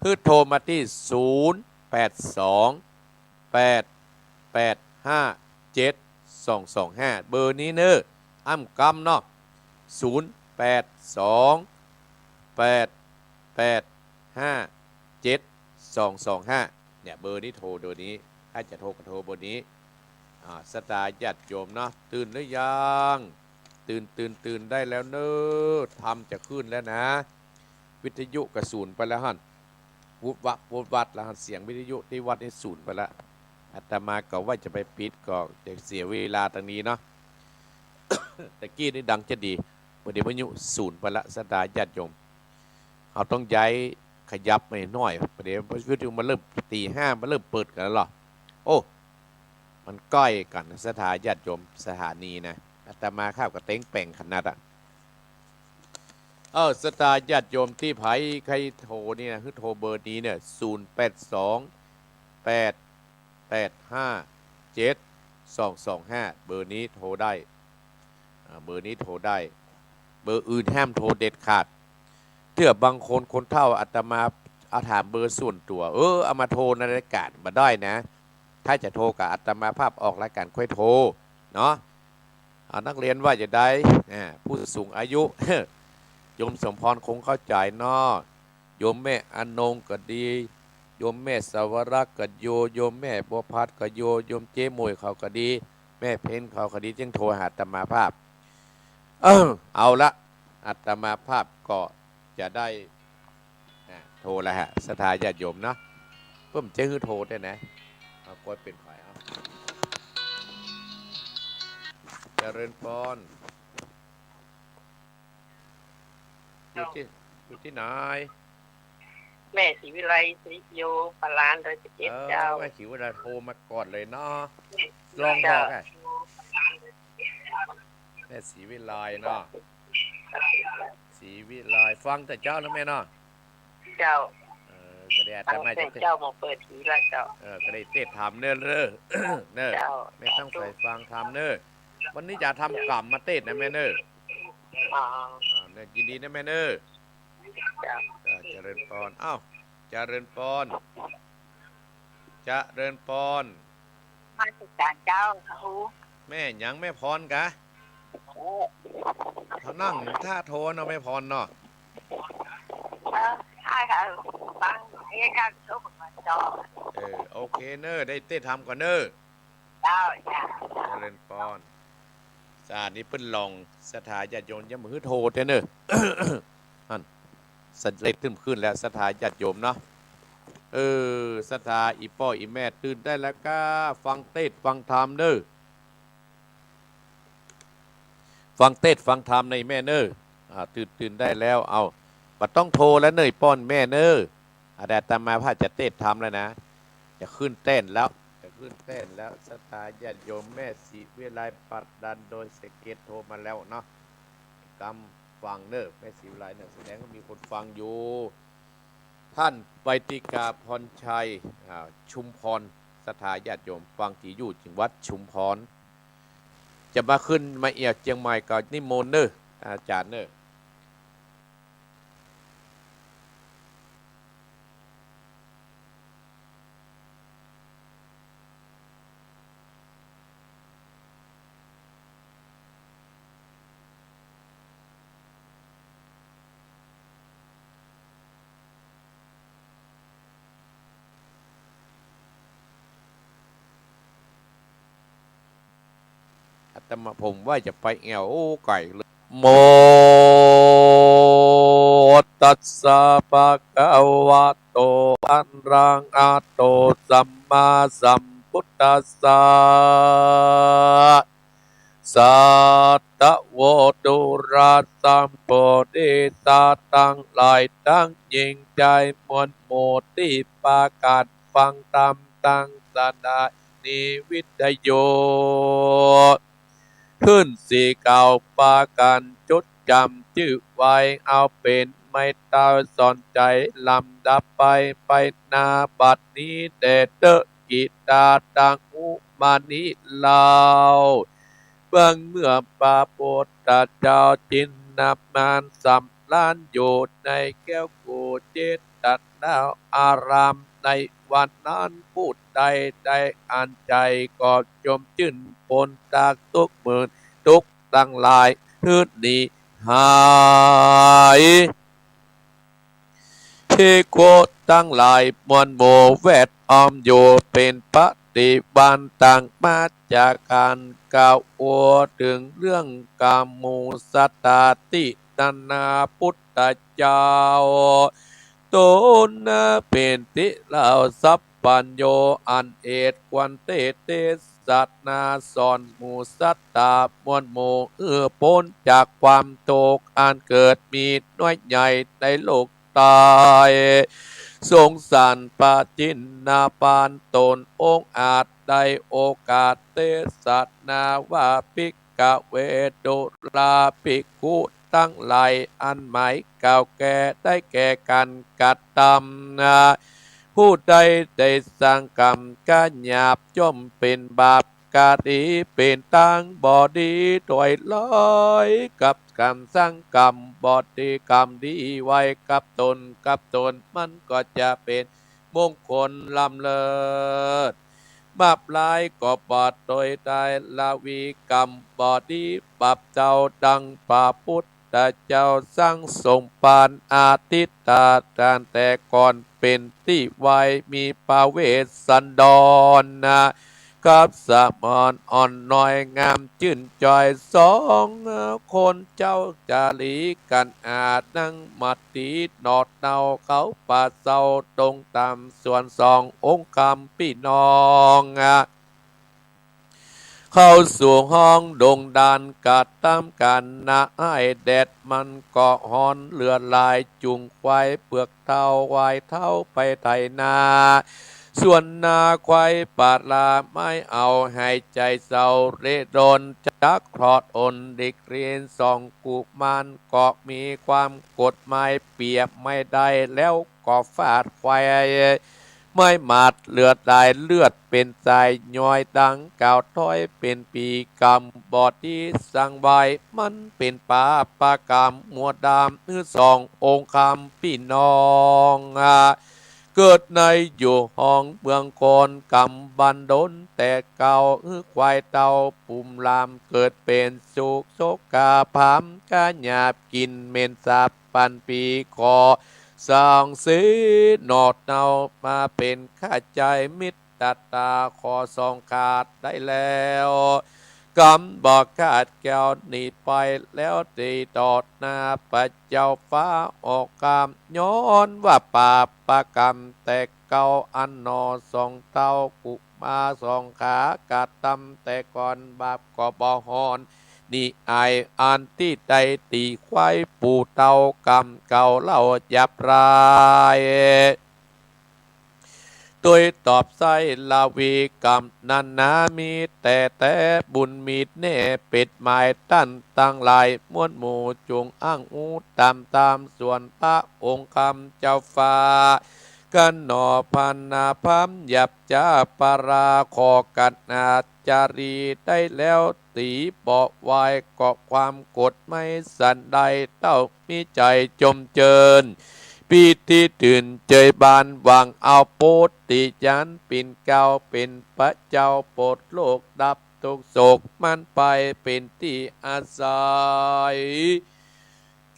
หื้อโทรมาตี้ ศูนย์ แปด สอง แปด แปด ห้า เจ็ด สอง สอง ห้า เบอร์นี้เน่อ อ้ำกำเนาะ ศูนย์ แปด สอง แปด แปด ห้า เจ็ด สอง สอง ห้า เนี่ย เบอร์นี้โทร เบอร์นี้ ถ้าจะโทรก็โทรเบอร์นี้ อ่า ศรัทธาญาติโยมเนาะ ตื่นหรือยัง ตื่น ตื่น ตื่นได้แล้วเน่อ ธรรมจะขึ้นแล้วนะ วิทยุก็สูญไปแล้วหั้น วุบวับ วุบวับแล้วหั้น เสียงวิทยุตี้วัดนี่สูญไปแล้ว อาตมาก็ว่าจะไปปิด ก็จะเสียเวลาตรงนี้เนาะ ตะกี้นี่ดังจะดี บ่าเดี่ยวมันยุสูญไปละ ศรัทธาญาติโยม เฮาต้องย้ายขยับมาหน่อย บ่าเดี่ยววิทยุมาเริ่มตีห้า มาเริ่มเปิดกั๋นแล้วเหรอ โอ้ มันใก้กั๋น ศรัทธาญาติโยม สถานีนะ อาตมาข้าก็เต๊งแป่งขนาดอะ เออ ศรัทธาญาติโยมตี้ใผใค่โทรนี่นะ หื้อโทรเบอร์นี้เนี่ย ศูนย์แปดสอง แปดแปดห้า เจ็ดสองสองห้า เบอร์นี้โทรได้ อ่า เบอร์นี้โทรได้ เบอร์อื่นห้ามโทรเด็ดขาด เตื้อบางคนคนเฒ่าอาตมา เอาถามเบอร์ส่วนตั๋ว เออ เอามาโทรในรายก๋านบ่ได้นะ ถ้าจะโทรกับอาตมาภาพออกรายก๋านค่อยโทรเนาะ อ่า นักเรียนว่าจะใด อ่า ผู้สูงอายุ โยมสมพรคงเข้าใจ๋เนาะ โยมแม่อนงก็ดี โยมแม่สวรักษ์ก็ดี โยมแม่บัวพัดก็ดี โยมเจ๊หมวยเขาก็ดี แม่เพ็ญเขาก็ดี จึงโทรหาอาตมาภาพ เออ เอาละ อาตมาภาพก็จะได้ อ่ะ โทรแล้วฮะ ศรัทธาญาติโยมเนาะ เปิ้นจะหื้อโทรได้นะ เอา กดเป๋นสาย เอา เจริญพร อยู่ตี้ อยู่ตี้ไหน แม่ศรีวิไล ศรีโย ปาลาน ดอยสะเก็ด เออ เจ้า แม่ศรีวิไลโทรมาก่อนเลยเนาะ ลองบอกอะ แม่ศรีวิไลเนาะ ศรีวิไล ฟังแต่เจ๊าแล้วแม่เนาะ เจ้า เออ ก็ได้ ฟังแต่เจ๊ามาเปิดทีละเจ้า เออ ก็ได้เตสน์ธรรมเน่อ เน่อ เจ้า แม่ตั้งใจ๋ฟังธรรมเน่อ วันนี้จะทำกรรมมาเตสน์นะแม่เน่อ อ๋อ อ่า เนี่ย ยินดีนะแม่เน่อ เจ้า อ่า เจริญพร อ้าว เจริญพร เจริญพร นมัสก๋านเจ้า แม่หยัง แม่พรกะ เออ เฮานั่งถ้าโทรเนาะ แม่พรเนาะ เออ ใจ้ค่ะ ฟังไอ้ข้างโทรก่อนเจ้า เออ โอเคเน่อ ได้เตสน์ธรรมก่อนเน่อ เจ้า เจ้า เจริญพร สานี่เปิ้นลอง ศรัทธาญาติโยมยังบ่หื้อโทรเตื้อเน่อ หั่น สำเร็จตึ้มขึ้นแล้ว ศรัทธาญาติโยมเนาะ เออ ศรัทธาอี่ป้ออี่แม่ตื่นได้แล้วก้า ฟังเตสน์ฟังธรรมเน่อ ฟังเตสน์ฟังธรรมในแม่เน่อ อ่า ตื่น ตื่นได้แล้ว เอา บ่ต้องโทรแล้วเน่อ ป้อแม่เน่อ อาตมาภาพจะเตสน์ธรรมแล้วนะ จะขึ้นแต้นแล้ว จะขึ้นแต้นแล้ว ศรัทธาญาติโยม แม่ศรีวิไล ปาลาน ดอยสะเก็ด โทรมาแล้วเนาะ กำฟังเน่อ แม่ศรีวิไลเนี่ย แสดงว่ามีคนฟังอยู่ ท่านไวติกาพรชัย อ่า ชุมพร ศรัทธาญาติโยม ฟังตี้อยู่จังหวัดชุมพร จะมาขึ้นมาเอียดเจียงใหม่ก็นิมนต์เน่อ อาจ๋ารย์เน่อ อาตมาผมว่าจะไปแอ่ว โอ้ ไก๋เลย โม ตัสสะ ภะคะวะโต อะระหะโต สัมมาสัมพุทธัสสะ สัตถะโว ดูราสัมโพธิสัตว์ตังหลายตังหญิงจายมวลหมู่ตี้ปากั๋นฟังธรรมตังสถานีวิทยุ ขึ้นสี่เก้า ปากั๋นจดจ๋ำจื้อไว้ เอาเป๋นไม้เท้าสอนใจ๋ ลำดับไป ไปหน้าบัดนี้แต๊เต๊อะ กิตตาตัง อุมานี้เล่า เบื้องเมื่อพระพุทธเจ้าจินนามานสำราญอยู่ในแก้วโกเจตนาราม ในวันนั้นผู้ใดได้อั้นใจ๋ก็จมจื้นป๊นจากตุ๊กข์หมื่นตุ๊กข์ตังหลายหื้อหนีหาย ภิกขุตังหลายมวลหมู่แวดอ้อมอยู่เป๋นปฏิบัติตังมาจากกั๋น กล่าวอวดเถิงเรื่องกามุสตาตี้นานาพุทธเจ้า ตนเป๋นตี้เล่าสัพ ปัญโญ อันเอดควรเตสน์เตสนาสอนหมู่สัตตามวลหมู่ หื้อป๊นจากความตุ๊กข์อันเกิดมีน้อยใหญ่ในโลกตาย สงสารพระจินนาปานต๋นองอาจได้โอกาสเตสนาว่า ภิกขเว ดูราภิกขุตังหลาย อันหมายกล่าวแก่ได้แก่ก๋านกระตำนา ผู้ใดได้สร้างกรรมก๋านหยาบย่อมเป๋นบาป ก๋านดีเป๋นตางบ่ดี โดยลอยกับก๋านสร้างกรรมบ่ดี กรรมดีไว้กับต๋น กับต๋นมันก็จะเป๋นมงคลล้ำเลิศ บาปร้ายก็บ่โตยได้ ละวีกรรมบ่ดี บาปเจ้าดังพระพุทธเจ้าสร้างสงฆ์ปานอดิตตะกาลแต่ก่อน เป๋นตี้ไว้มีพระเวสสันดรนา กับสมณอ่อนน้อยงามจื้นจ่อยสองคน เจ้าจารีกัณหานั่งมัตติหนอดเนา เขาป่าเซาตรงต๋ามสวนสององค์คัมภีร์น้อง เข้าสู่ห้องดงดานกระตำก๋านนา อ้ายแดดมันก็ฮ้อนเหลือหลาย จูงควายเปือกเต้า วายเท้าไปไถนา ส่วนนาควายปาลา ไม้เอาหายใจ๋เศร้าเร่ร่อน จักทอดอ่อนหลีกเร้น สองกุมารก็มีความโกรธ ไม้เปียกไม่ได้ แล้วก็ฟาดควาย ไม้หมัดเหลือหลาย เลือดเป๋นสายย้อย ดังกล่าวถ้อยเป๋นปีกรรมบ่ดีสร้างไว้ มันเป๋นปาปะกรรมมัวดำ หื้อสององค์คัมภีร์น้อง เกิดในอยู่ห้องเมืองคน กำบันดลแต่เก่า หื้อควายเต้าปุมลาม เกิดเป๋นสุขโสกาพราม ก๋านหยาบกิ๋นเหม็นสาบ ปันปีขอสองสีหนอดเนา มาเป๋นข้าใจ๋มิตรตา ขอสองขาดได้แล้ว กำบ่ขาดแก้วหนีไปแล้ว ตี้ตอดหน้าพระเจ้าฟ้าออกกำ ย้อนว่าปาปะกรรมแต่เก่า อันหนอสองเต้ากุมารสองขากระตำแต่ก่อน บาปก็บ่ฮ้อน นี่อายอันตี้ได้ตี๋ควายปู่เต้ากำเก่าเล่าหยาบร้าย โดยตอบใส่ละวีกรรมนั้นนา มีแต่แต่บุญมีแน่ เป๋นหมายต้านตังหลาย มวลหมู่จุ่งอ้างอู้ต๋ามต๋าม ส่วนพระองค์คัมเจ้าฟ้า กั๋นหนอพรรณนาพรามหยาบจ๊าปารา ขอกัณหาจารีได้แล้ว ตี๋บ่ไหว้ ก็ความโกรธไม่สันใด เต้ามีใจ๋จมเจิญ ปีติตื่นเจยบาน หวังเอาโพธิญาณ ปิ่นเกล้าเป๋นพระเจ้า โปรดโลกดับทุกข์โศก มันไปเป๋นตี้อาศัย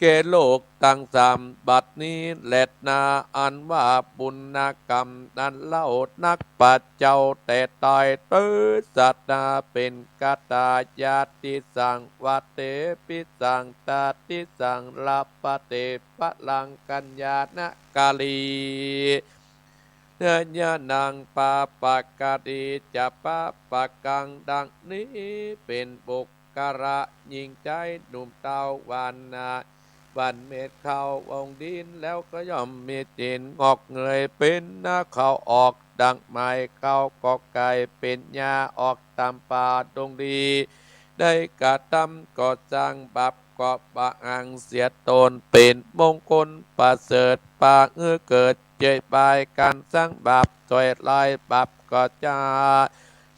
แก่โลกตังสาม บัดนี้แลนา อันว่าบุญกรรมนั้นเล่า นักพระเจ้าแต่ต๋าย เตสนาเป๋นกตายาติสัง วะเตปิสัง ตาติสัง ลาปะเตปะลัง กัญญาณกาลี เนยะนังปาปะกาลี จะปาปะกัง ดังนี้เป๋นบุคคละหญิงจายหนุ่มเต้า หว่านนา หว่านเม็ดข้าวลงดิน แล้วก็ย่อมมีติ่นงอกเงย เป๋นนาข้าวออก ดังไม้ข้าวก็ไก่ เป๋นหญ้าออกต๋ามป่าดงดี ได้กระตำก่อสร้าง บาปก็บ่อังเสียต๋น เป๋นมงคลประเสริฐ ปาหื้อเกิดเจยบาย ก๋านสร้างบาปถ้วยลาย บาปก็จะ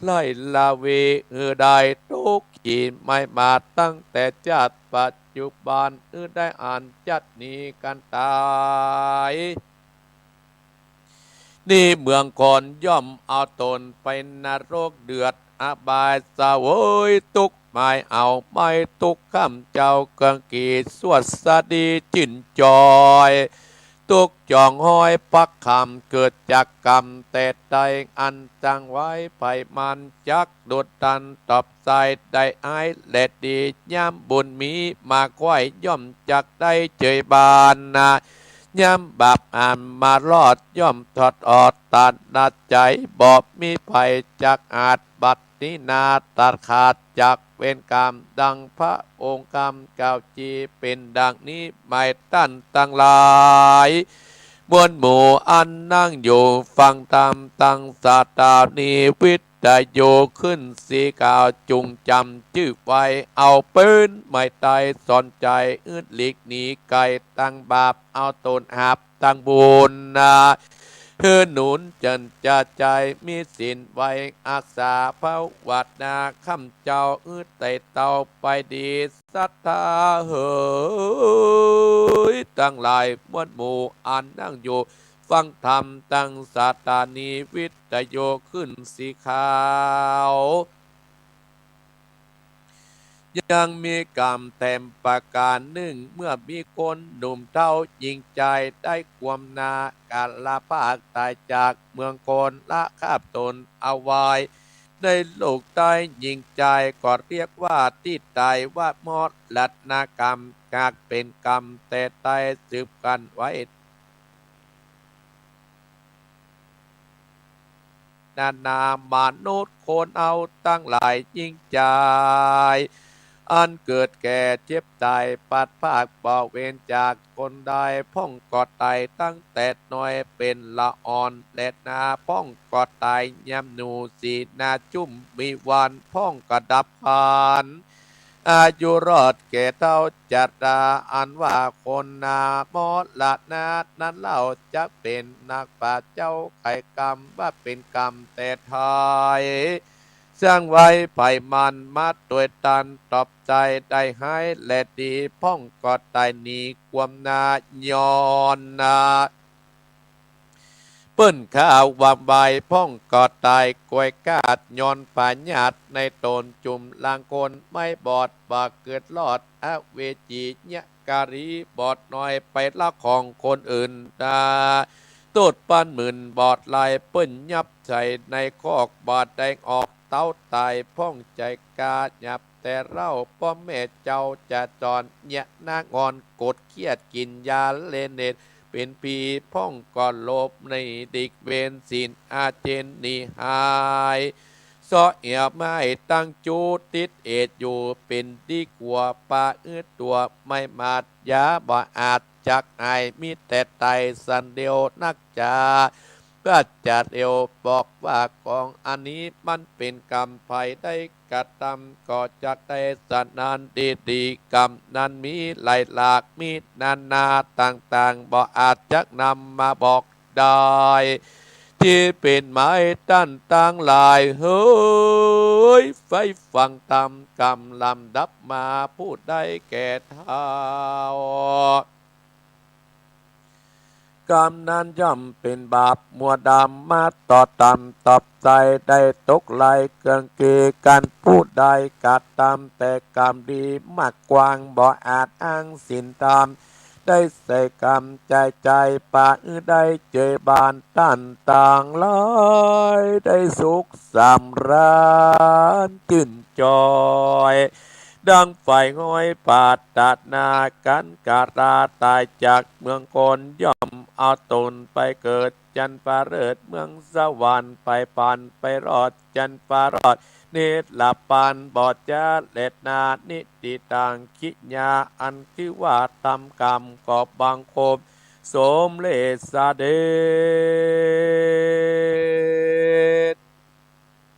ไล่ละวีหื้อได้ ทุกขีไม่มาตั้งแต่จาติปัจจุบัน หื้อได้อันจัดหนีก๋านต๋าย นี่เมืองคนย่อมเอาต๋นไปนรกเดือดอบาย เสวยตุ๊กข์หมายเอาไม่ทุกข์ ข้ามเจ้าเกื้องกีดสวัสดีจื้นจ่อย ตุ๊กข์จ่องห้อยภักขาม เกิดจากกรรมแต่ใด อันสร้างไว้ใผมันจักหลุดตัน ตอบใส่ได้อ้ายแลดี ยามบุญมีมาค่อย ย่อมจักได้เจยบานนา ยามบาปอันมารอดย่อมถอดออกตัดละไจ๋ บ่มีใผจักอาจบัดนี้นา ตัดขาดจากเวรก๋รรมดังพระองค์กล่าว กล่าวจี๋เป๋นดังนี้ หมู่ต้านตังหลาย มวลหมู่อันนั่งอยู่ฟังธรรมตังศาสถานีวิทยุคลื่นสีขาว จุ่งจ๋ำจื้อไว้ เอาเป๋นไม้ไต้สอนใจ๋ อืดหลีกหนีไก๋ตังบาป เอาต๋นหับตังบุญนา หื้อหนุนเจิ่นจาใจ๋ มีศีลไว้อักษาภาวนา ข้าพเจ้าอืดไต่เต้าไปดี ศรัทธาเหยตังหลาย มวลหมู่อันนั่งอยู่ฟังธรรมตังศาสถานีวิทยุคลื่นสีขาว ยังมีกำแถมประก๋านนึ่ง เมื่อมีคนหนุ่มเฒ่าหญิงจาย ได้คว่ำหน้าอาลาปากต๋ายจากเมืองโคน ละคาบต๋นเอาไว้ ในโลกใต้หญิงจายก็เรียกว่าตี้ต๋าย ว่ามรณกรรม หากเป๋นกรรมแต๊ๆ สืบกั๋นไว้ นานา มนุษย์คนเฮาตังหลายหญิงจาย อันเกิดแก่เจ็บต๋าย พลัดพรากบ่เว้นจากคนใด พ่องก็ต๋ายตั้งแต่น้อยเป๋นละอ่อนแลนา พ่องก็ต๋ายยามหนุ่ม สีหน้าจุ่มมีวัน พ่องก็ดับขัน อายุรอดแก่เฒ่าชรา อันว่าคนนา มรณะนั้นเล่า จักเป๋นนักปราชญ์เจ้าไขกรรม ว่าเป๋นกรรมแต๊ๆ สร้างไว้ใผมันมาโตยตัน ตอบใจ๋ได้หายแลดี พ่องก็ต๋ายหนีคว่ำหน้าย้อนนา เปิ้นฆ่าความวาย พ่องก็ต๋ายก๋วยกาด ย้อนพยาธิในต๋น จุ่มลางคนไม้บอด บ่เกิดรอด อเวจี ยะกาลี บอดน้อย ไปลักของคนอื่นนา โต้ษปานหมื่นบอดหลาย เปิ้นยับใส่ในคอก บ่ได้ออกเต๊าต๋าย พ่องใจ๋กล้าหยาบแต๊เล่า ป้อแม่เจ้าจะสอน ยะนางอ่อนโกรธเคียด กิ๋นยาเลเนตร เป๋นผี พ่องก็หลบหนีหลีกเว้นศีล อาเจนหนีหาย เซาะเหี่ยวไม้ตั้งจู๊ ติดเอดอยู่เป๋นดีกั๋ว ปาอื้อตั๋วไม่หมาด ยาบ่อาจจักหาย มีแต่ต๋ายสันเดียวนักจา พระจาเดียวบอกว่าของอันนี้มันเป๋นกรรมใผได้กระทำ ก็จักได้สนานดีๆ กรรมนั้นมีหลายหลาก มีนานาต่างๆ บ่อาจจักนำมาบอกได้ ตี้เป๋นหมู่ต้านตังหลายเหย ใฝ่ฟังธรรมกำลำดับมา ผู้ใดแก่เฒ่า กรรมนั้นย่อมเป๋นบาป มัวดำมาต่อต๋ามตอบใจ๋ ได้ตกไหลเกื้องเกย์กั๋น ผู้ใดกระทำแต่กรรมดีมากกว้าง บ่อาจอ้างศีลธรรม ได้ใส่กรรมใจ๋ๆ ปาอื้อได้เจยบาน ต้านตังหลายได้สุขสำราญจื้นจอย ดังใฝ่ห้อยปรารถนา กั๋นกะลาต๋ายจากเมืองคน ย่อมเอาต๋นไปเกิดจันฟ้าเลิศ เมืองสวรรค์ ไปปันไปรอดจันฟ้ารอด นิรปันบ่จะเล็ดนา นิติตังขิยา อันคือว่าทำกรรมก็บังคม สมเร็จเสด็จ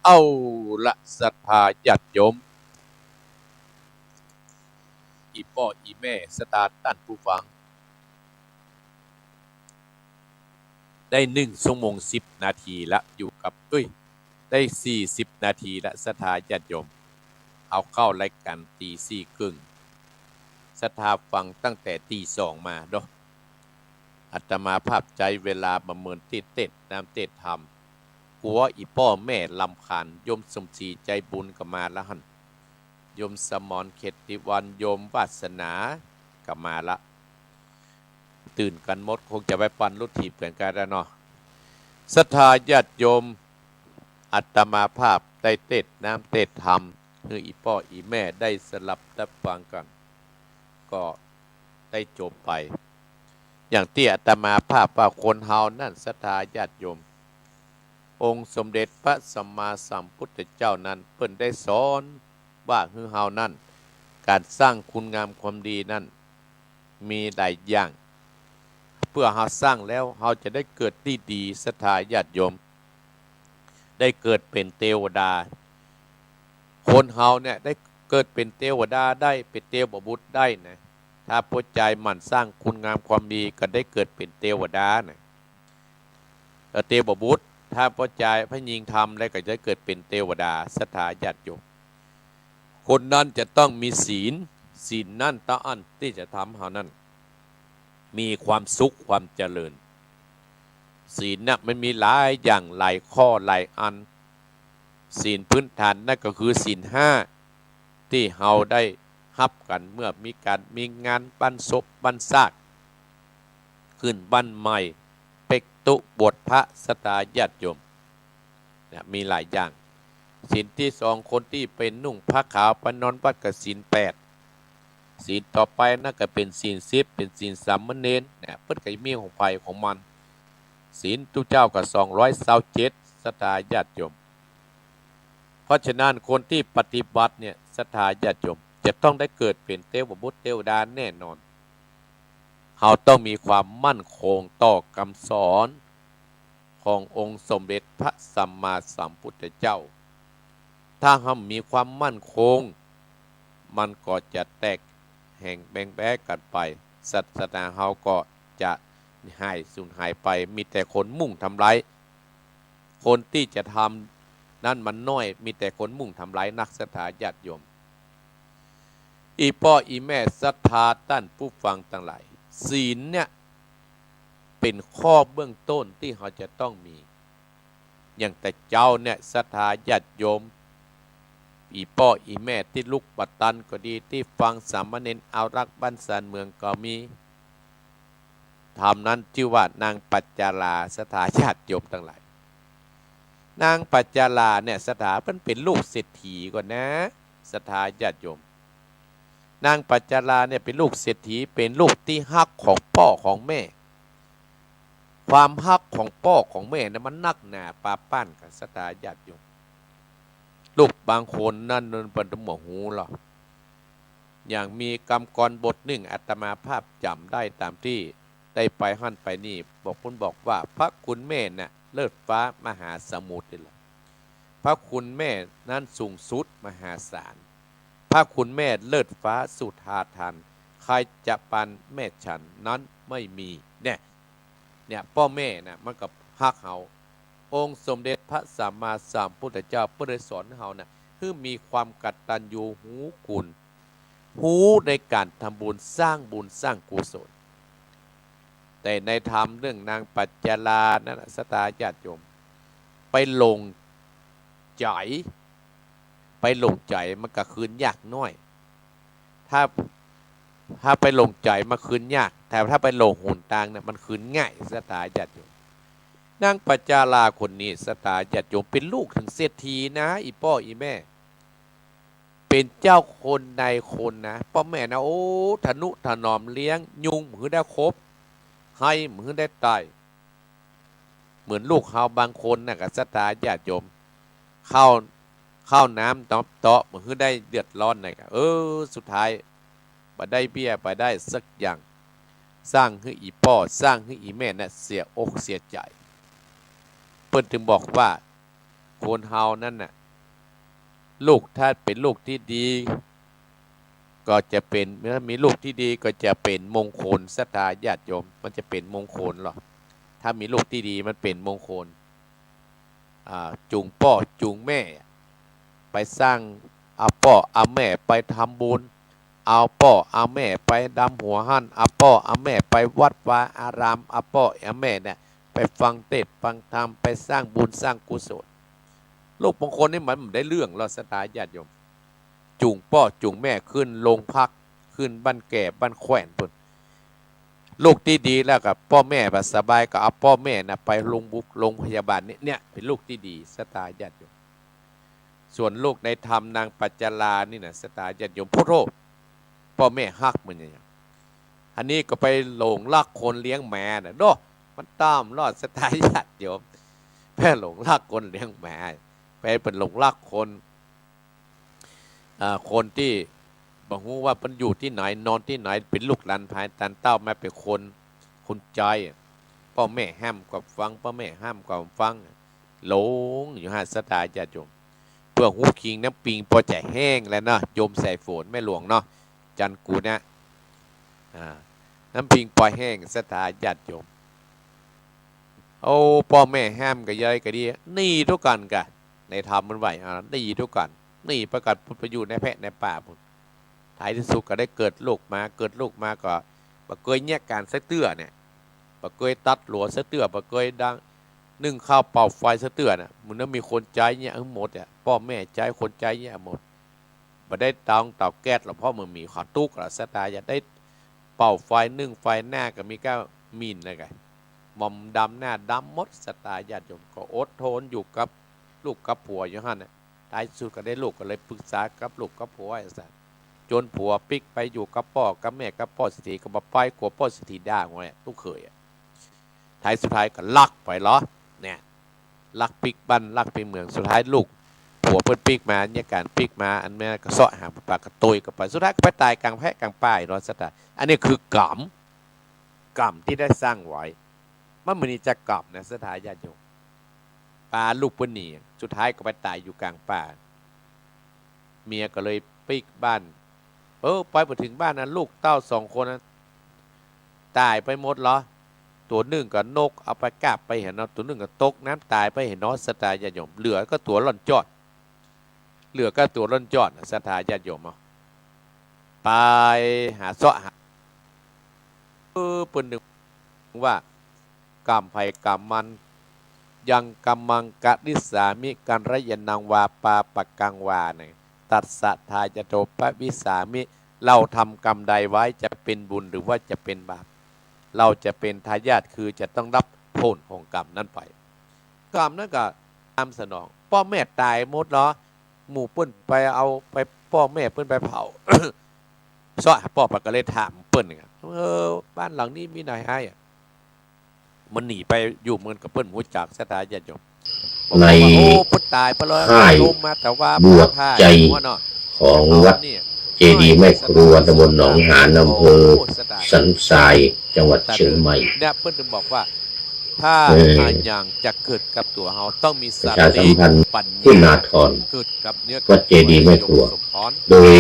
เอาละศรัทธาญาติโยม อี่ป้ออี่แม่ ศรัทธาต้านผู้ฟัง ได้นึ่งชั่วโมงสิบนาทีละ อยู่กับ เอ้ย ได้สี่สิบนาทีละ ศรัทธาญาติโยม เฮาเข้ารายก๋านตีสี่ครึ่ง ศรัทธาฟังตั้งแต่ตีสองมาเนาะ อาตมาภาพใจ๊เวลาบ่เหมือนตี้เตสน์น้ำเตสน์ธรรม กั๋วอี่ป้อแม่รำคาญ โยมสมศรีใจบุญก็มาละหั้น โยมสมรเขตติวัน โยมวาสนาก็มาละ ตื่นกั๋นหมด คงจะไปปั่นรถถีบกั๋นก็ได้เนาะ ศรัทธาญาติโยม อาตมาภาพได้เตสน์น้ำเตสน์ธรรม หื้ออี่ป้ออี่แม่ได้สดับรับฟังกั๋น ก็ได้จบไป อย่างตี้อาตมาภาพว่าคนเฮานั้น ศรัทธาญาติโยม องค์สมเด็จพระสัมมาสัมพุทธเจ้านั้น เปิ้นได้สอนว่าหื้อเฮานั้น ก๋านสร้างคุณงามความดีนั้น มีหลายอย่าง เปื้อเฮาสร้างแล้วเฮาจะได้เกิดตี้ดี ศรัทธาญาติโยม ได้เกิดเป๋นเตวดา คนเฮาเนี่ยได้เกิดเป๋นเตวดาได้ เป๋นเตวบุตรได้นะ ถ้าป้อจายหมั่นสร้างคุณงามความดีก็ได้เกิดเป๋นเตวดานะ เอ่อ เตวบุตร ถ้าป้อจายพระญิงธรรมแล้วก็จะเกิดเป๋นเตวดา ศรัทธาญาติโยม คนนั้นจะต้องมีศีล ศีลนั้นเต้าอั้นตี้จะทำเฮานั้น มีความสุขความเจริญ ศีลน่ะมันมีหลายอย่างหลายข้อหลายอัน ศีลพื้นฐานนั่นก็คือศีลห้า ตี้เฮาได้ฮับกั๋นเมื่อมีก๋านมีงานบั้นศพบั้นซาก ขึ้นบ้านใหม่ เป๊กตุ๊บวชพระ ศรัทธาญาติโยม เนี่ย มีหลายอย่าง ศีลตี้สอง คนตี้ไปนุ่งผ้าขาวไปนอนวัดก็ศีลแปด ศีลต่อไปนั่นก็เป๋นศีลสิบ เป๋นศีลสามเณรเนี่ย เปิ้นก็มีของใผของมัน ศีลตุ๊เจ้าก็สองร้อยซาวเจ็ด ศรัทธาญาติโยม เพราะฉะนั้นคนตี้ปฏิบัติเนี่ย ศรัทธาญาติโยม จะต้องได้เกิดเป๋นเตวบุตรเตวดาแน่นอน เฮาต้องมีความมั่นคงต่อกำสอนขององค์สมเด็จพระสัมมาสัมพุทธเจ้า ถ้าเฮาบ่มีความมั่นคง มันก็จะแตกแหว่งแบ่งแบ้กั๋นไป ศาสนาเฮาก็จะหายสูญหายไป มีแต่คนมุ่งทำลาย คนตี้จะทำนั้นมันน้อย มีแต่คนมุ่งทำลายนัก ศรัทธาญาติโยม อี่ป้ออี่แม่ศรัทธาต้านผู้ฟังตังหลาย ศีลเนี่ยเป๋นข้อเบื้องต้นตี้เฮาจะต้องมี อย่างแต่เจ๊าเนี่ย ศรัทธาญาติโยม อี่ป้ออี่แม่ตี้ลุกบ่ตันก็ดี ตี้ฟังสามเณรเอารักบ้านสานเมืองก็มี ธรรมนั้นจื้อว่านางปัจจารา ศรัทธาญาติโยมตังหลาย นางปัจจาราเนี่ย ศรัทธา เปิ้นเป๋นลูกเศรษฐีก่อนนะ ศรัทธาญาติโยม นางปัจจาราเนี่ยเป๋นลูกเศรษฐี เป๋นลูกตี้ฮักของป้อของแม่ ความฮักของป้อของแม่นะมันนักหนาปาป้านกั๋น ศรัทธาญาติโยม ลูกบางคนนั้นเปิ้นบ่ฮู้หรอก อย่างมีกำกรบทนึ่งอาตมาภาพจ๋ำได้ต๋ามตี้ได้ไปหั้นไปนี่ บอก เปิ้นบอกว่าพระคุณแม่น่ะเลิศฟ้ามหาสมุทรนี่แหละ พระคุณแม่นั้นสูงสุดมหาศาล พระคุณแม่เลิศฟ้าสุดหาทาน ใครจะปานแม่ฉันนั้นไม่มี เนี่ย เนี่ย ป้อแม่น่ะมันก็ฮักเฮา องค์สมเด็จพระสัมมาสัมพุทธเจ้าเปิ้นได้สอนเฮาน่ะ หื้อมีความกตัญญูรู้คุณ ฮู้ในก๋านทำบุญ สร้างบุญสร้างกุศล แต่ในธรรมเรื่องนางปัจจารานั้นน่ะ ศรัทธาญาติโยม ไปหลงใจ๋ ไปหลงใจ๋มันก็คืนยากน้อย ถ้า ถ้าไปหลงใจ๋มันคืนยาก แต่ถ้าไปหลงหนตางเนี่ยมันคืนง่าย ศรัทธาญาติโยม นางปัจจาราคนนี้ ศรัทธาญาติโยม เป๋นลูกเถิงเศรษฐีนะ อี่ป้ออี่แม่ เป๋นเจ้าคนนายคนนะ ป้อแม่นะ โอ้ ทะนุถนอมเลี้ยง ยุงบ่หื้อได้ขบ ไฮบ่หื้อได้ไต่ เหมือนลูกเฮาบางคนน่ะก็ ศรัทธาญาติโยม ข้าว ข้าวน้ำน้ำเต๊าะบ่หื้อได้เดือดร้อนน่ะก็ เออ สุดท้ายบ่ได้เบี้ยบ่ได้สักอย่าง สร้างหื้ออี่ป้อ สร้างหื้ออี่แม่น่ะเสียอกเสียใจ๋ เปิ้นจึงบอกว่า คนเฮานั้นน่ะ ลูกถ้าเป๋นลูกตี้ดี ก็จะเป๋น ถ้ามีลูกตี้ดีก็จะเป๋นมงคล ศรัทธาญาติโยม มันจะเป๋นมงคลหรอก ถ้ามีลูกตี้ดีมันเป๋นมงคล อ่า จูงป้อจูงแม่ไปสร้าง เอาป้อเอาแม่ไปทำบุญ เอาป้อเอาแม่ไปดำหัวหั้น เอาป้อเอาแม่ไปวัดวาอาราม เอาป้อเอาแม่เนี่ยไปฟังเทศน์ฟังธรรม ไปสร้างบุญสร้างกุศล ลูกบางคนนี่มันบ่ได้เรื่องหรอก ศรัทธาญาติโยม จูงป้อจูงแม่ขึ้นโรงพัก ขึ้นบ้านแก่บ้านแคว่นปู้น ลูกตี้ดีแล้วก็ป้อแม่บ่สบายก็เอาป้อแม่น่ะไปโรงบุก โรงพยาบาล เนี่ย เนี่ยเป๋นลูกตี้ดี ศรัทธาญาติโยม ส่วนลูกในธรรมนางปัจจารานี่น่ะ ศรัทธาญาติโยม โพโธ่ ป้อแม่ฮักเหมือนหยัง ไฮ อันนี้ก็ไปหลงฮักคนเลี้ยงแหมน่ะ โด มันต๋ามรอด ศรัทธาญาติโยม ไปหลงฮักคนเลี้ยงแหม ไปเป๋นหลงฮักคน อ่า คนตี้บ่ฮู้ว่าเปิ้นอยู่ตี้ไหน นอนตี้ไหน เป๋นลูกหลานใผ ตันเต้ามาเป๋นคน คนใจ๊ ป้อแม่ห้ามก็ฟัง ป้อแม่ห้ามก็ฟัง หลงอยู่หั้น ศรัทธาญาติโยม เปื้อฮู้คิงน้ำปิงปอจะแห้งแล้วเนาะ โยมสายฝน แม่หลวงเนาะ จันทร์กูนะ อ่า น้ำปิงปอแห้ง ศรัทธาญาติโยม โอ้ ป้อแม่ห้ามก็เย้ยก็ดี หนีตุ๊กกั๋นก่ะ ในธรรมเปิ้นว่า อ่า หนีตุ๊กกั๋น หนีไปกั๋น ไปอยู่ในแพะในป่าปู๊น ท้ายตี้สุดก็ได้เกิดลูกมา เกิดลูกมาก็บ่เกยเยียะก๋านสักเตื้อเนี่ย บ่เกยตัดหลัวสักเตื้อ บ่เกยดัง นึ่งข้าวเป่าไฟสักเตื้อน่ะ มันต้องมีคนใจ๊เยียะหื้อหมดอะ ป้อแม่ใจ๊ คนใจ๊เยียะหมด บ่ได้เตา เตาแก๊สหรอก เพราะมันมีข้าวตุ๊กละ ศรัทธาญาติ ได้เป่าไฟ นึ่งไฟ หน้าก็มีก้าหมิ่นนะกะ หม่อมดำหน้าดำหมด ศรัทธาญาติโยม ก็อดทนอยู่กับลูกกับผัวอยู่หั้นน่ะ ท้ายสุดก็ได้ลูก ก็เลยปรึกษากับลูกกับผัวไอ้สัส จนผัวปิ๊กไปอยู่กับป้อกับแม่ กับป้อเศรษฐี ก็บ่ไป กั๋วป้อเศรษฐีด่าหัวตุ๊กเขยอะ ท้ายสุดท้ายก็ลักไปเหรอ เนี่ย ลักปิ๊กบ้าน ลักปิ๊กเมือง สุดท้ายลูก ผัวเปิ้นปิ๊กมา เยียะก๋านปิ๊กมา อันแม่ก็เซาะหาปลากระโตยก็ไป สุดท้ายก็ไปต๋ายก๋างแพะก๋างป่าเหรอ ศรัทธา อันนี้คือกรรม กรรมตี้ได้สร้างไว้ มันบ่หนีจากกรรมนะ ศรัทธาญาติโยม ปาลูกเปิ้นหนี สุดท้ายก็ไปต๋ายอยู่ก๋างป่า เมียก็เลยปิ๊กบ้าน เออ ไปบ่เถิงบ้านนะ ลูกเต้าสองคนนะ ต๋ายไปหมดเหรอ ตั๋วนึ่งก็นกเอาไปกาบไปหั้นเนาะ ตั๋วนึ่งก็ตกน้ำต๋ายไปหั้นเนาะ ศรัทธาญาติโยม เหลือก็ตั๋วล่อนจ้อน เหลือก็ตั๋วล่อนจ้อน ศรัทธาญาติโยมเนาะ ไปหาเซาะหา เออ เปิ้นนึกว่า กรรมใผกรรมมัน ยังกัมมังกริสสามิ กัลยาณังวา ปาปะกังวา เนี่ย ตัสสะทายาโทปะวิสสามิ เราทำกรรมใดไว้ จะเป็นบุญหรือว่าจะเป็นบาป เราจะเป็นทายาท คือจะต้องรับผลของกรรมนั้นไป กรรมนั้นก็ตามสนอง ป้อแม่ต๋ายหมดเหรอ หมู่เปิ้นไปเอาไป ป้อแม่เปิ้นไปเผา เซาะหาป้อไปก็เลยถามเปิ้น เออ บ้านหลังนี้มีไหนไห้อะ มันหนีไปอยู่เมืองกับเปิ้น ฮู้จัก ศรัทธาญาติโยม ใน โอ้ เปิ้นต๋ายไปเลย ค่าย ลงมาแต่ว่า บวช ผ้า ใจ หัวเนาะ ของวัด เอาเนี่ย เจดีย์แม่ครัว ตำบลหนองหาน อำเภอ โอ้ ศรัทธา สันทราย จังหวัดเชียงใหม่ เนี่ย เปิ้นถึงบอกว่า ถ้า เออ อะหยังจะเกิดกับตั๋วเฮา ต้องมีสติ ประชาสัมพันธ์ ปัญญา คุณาธร เกิดกับเนื้อ วัดเจดีย์แม่ครัว สมพร โดย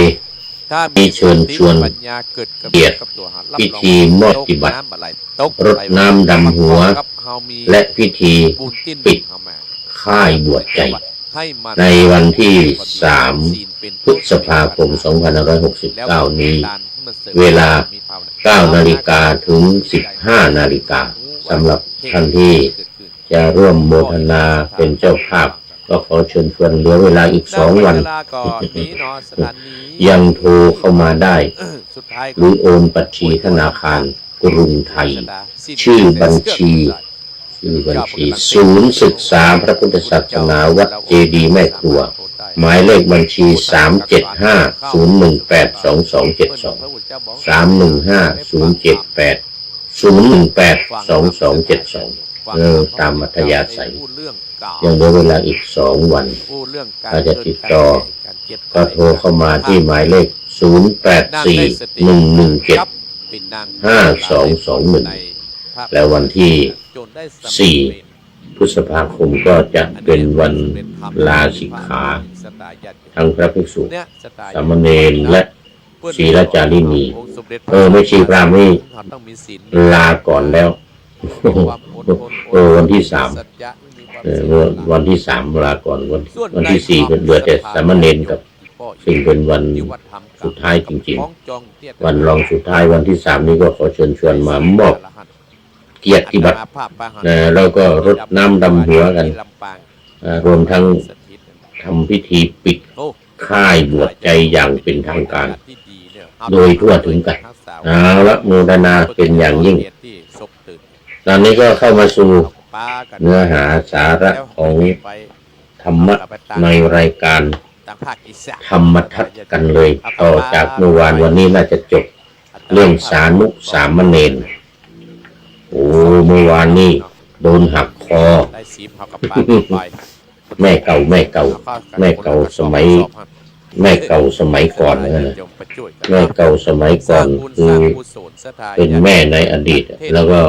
ถ้ามี มีเชิญชวน สติปัญญาเกิดกับ เกียรติ กับตั๋วเฮา รับรอง พิธีมอบกิจบัตร ตกน้ำบ่ไหล ตก รดน้ำดำหัว กับเฮามี และพิธี บุญตี้ ปิด เฮามา ค่ายบวชใจ ให้มัน ในวันที่ สาม ศีลเป็น พฤษภาคม สองพันห้าร้อยหกสิบเก้า นี้ แล้วก็มีทาน เวลา มีภาวนา เก้านาฬิกาถึง สิบห้านาฬิกา สำหรับท่านที่จะร่วมโมทนาเป็นเจ้าภาพ ก็ขอเชิญชวน เหลือเวลาอีกสองวัน ได้เวลาก็มีเนาะ สถานี ยังโทรเข้ามาได้ สุดท้าย หรือโอนบัญชีธนาคารกรุงไทย ชื่อบัญชี ชื่อบัญชี ศูนย์ศึกษาพระพุทธศาสนาวัดเจดีย์แม่ครัว หมายเลขบัญชี สามเจ็ดห้า ศูนย์หนึ่งแปด สองสองเจ็ดสอง สามหนึ่งห้า ศูนย์เจ็ดแปด ศูนย์หนึ่งแปด สองสองเจ็ดสอง เออ ตามอัธยาศัย ยังเหลือเวลาอีกสองวัน ถ้าจะติดต่อ ก็โทรเข้ามาที่หมายเลข ศูนย์แปดสี่ หนึ่งหนึ่งเจ็ด ห้าสองสองหนึ่ง แล้ววันที่ สี่ พฤษภาคมก็จะเป็นวันลาสิกขา ทั้งพระภิกษุ สามเณร และ ศีลจารินี เออ แม่ชีพราหมณ์นี่ลาก่อนแล้ว เออ วันที่สาม เออ วันที่สามลาก่อน วัน วันที่สี่เหลือแต่สามเณรกับ ซึ่งเป็นวันสุดท้ายจริงๆ วันรองสุดท้าย วันที่สามนี้ก็ขอเชิญชวนมามอบ เกียรติบัตร นะ แล้วก็รดน้ำดำหัวกัน อ่า รวมทั้งทำพิธีปิดค่ายบวชใจอย่างเป็นทางการ โดยทั่วถึงกัน เอาละ โมทนาเป็นอย่างยิ่ง ตอนนี้ก็เข้ามาสู่เนื้อหาสาระของธรรมะในรายการธรรมทัศน์กันเลย ต่อจากเมื่อวาน วันนี้น่าจะจบ เรื่องสานุสามเณร โอ้ เมื่อวานนี้โดนหักคอ แม่เก่า แม่เก่า แม่เก่าสมัย แม่เก่าสมัยก่อนนะ แม่เก่าสมัยก่อนคือเป็นแม่ในอดีต แล้วก็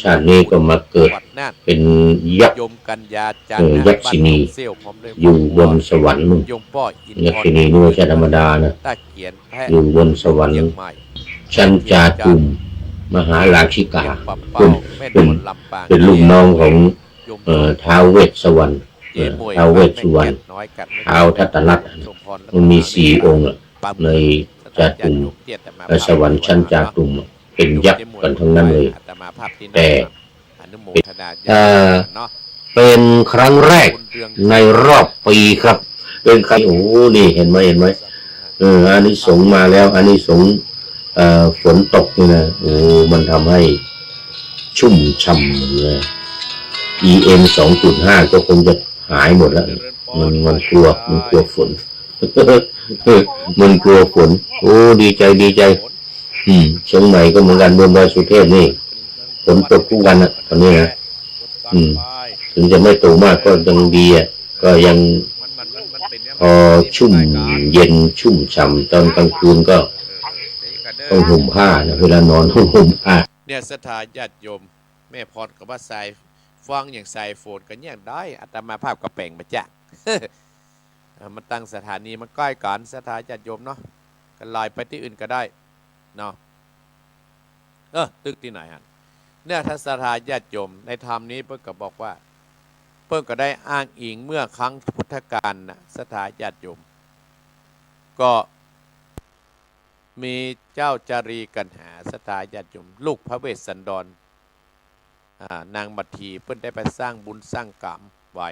ชาตินี้ก็มาเกิดเป็นยักษ์ เออ ยักษินี อยู่บนสวรรค์นู่น ยักษินีนี่ไม่ใช่ธรรมดานะ อยู่บนสวรรค์ชั้นจาตุมมหาราชิกา เป็น เป็น เป็นลูกน้องของ เอ่อ ท้าวเวสสวรรณ เอ่อ ท้าวเวสสุวรรณ ท้าวทัตตรัตน์ มันมีสี่องค์อะ ในจาตุม เอ่อ สวรรค์ชั้นจาตุมอะ เป็นยักษ์กันทั้งนั้นเลย แต่ เอ่อ เป็นครั้งแรกในรอบปีครับ เป็นครั้ง โอ้ นี่เห็นไหม เห็นไหม เออ อานิสงส์มาแล้ว อานิสงส์ เอ่อ ฝนตกนี่นะ โอ้ มันทำให้ชุ่มฉ่ำเลย อี เอ็ม สองจุดห้า ก็คงจะหายหมดแล้ว มัน มันกลัว มันกลัวฝน มันกลัวฝน โอ้ ดีใจ ดีใจ อืม เชียงใหม่ก็เหมือนกัน บนดอยสุเทพนี่ ฝนตกทุกวันอะ ตอนนี้นะ อืม ถึงจะไม่ตกมากก็ยังดีอะ ก็ยังพอชุ่มเย็นชุ่มฉ่ำ ตอนกลางคืนก็ต้องห่มผ้านะ เวลานอนต้องห่มผ้า เนี่ย ศรัทธาญาติโยม แม่พรก็ว่าสายฟ้าอย่างสายฝนก็เนี่ยได้ อาตมาภาพก็แป๋งมาจ้ะ อ่า มาตั้งสถานีมันใก้กั๋น ศรัทธาญาติโยมเนาะ ก็ลอยไปตี้อื่นก็ได้เนาะ เออ ตึกตี้ไหนหั่น เนี่ย ถ้าศรัทธาญาติโยม ในธรรมนี้เปิ้นก็บอกว่า เปิ้นก็ได้อ้างอิงเมื่อครั้งพุทธกาลน่ะ ศรัทธาญาติโยม ก็มีเจ้าจารีกัณหา ศรัทธาญาติโยม ลูกพระเวสสันดร อ่า นางมัทที เปิ้นได้ไปสร้างบุญสร้างก๋รรมไว้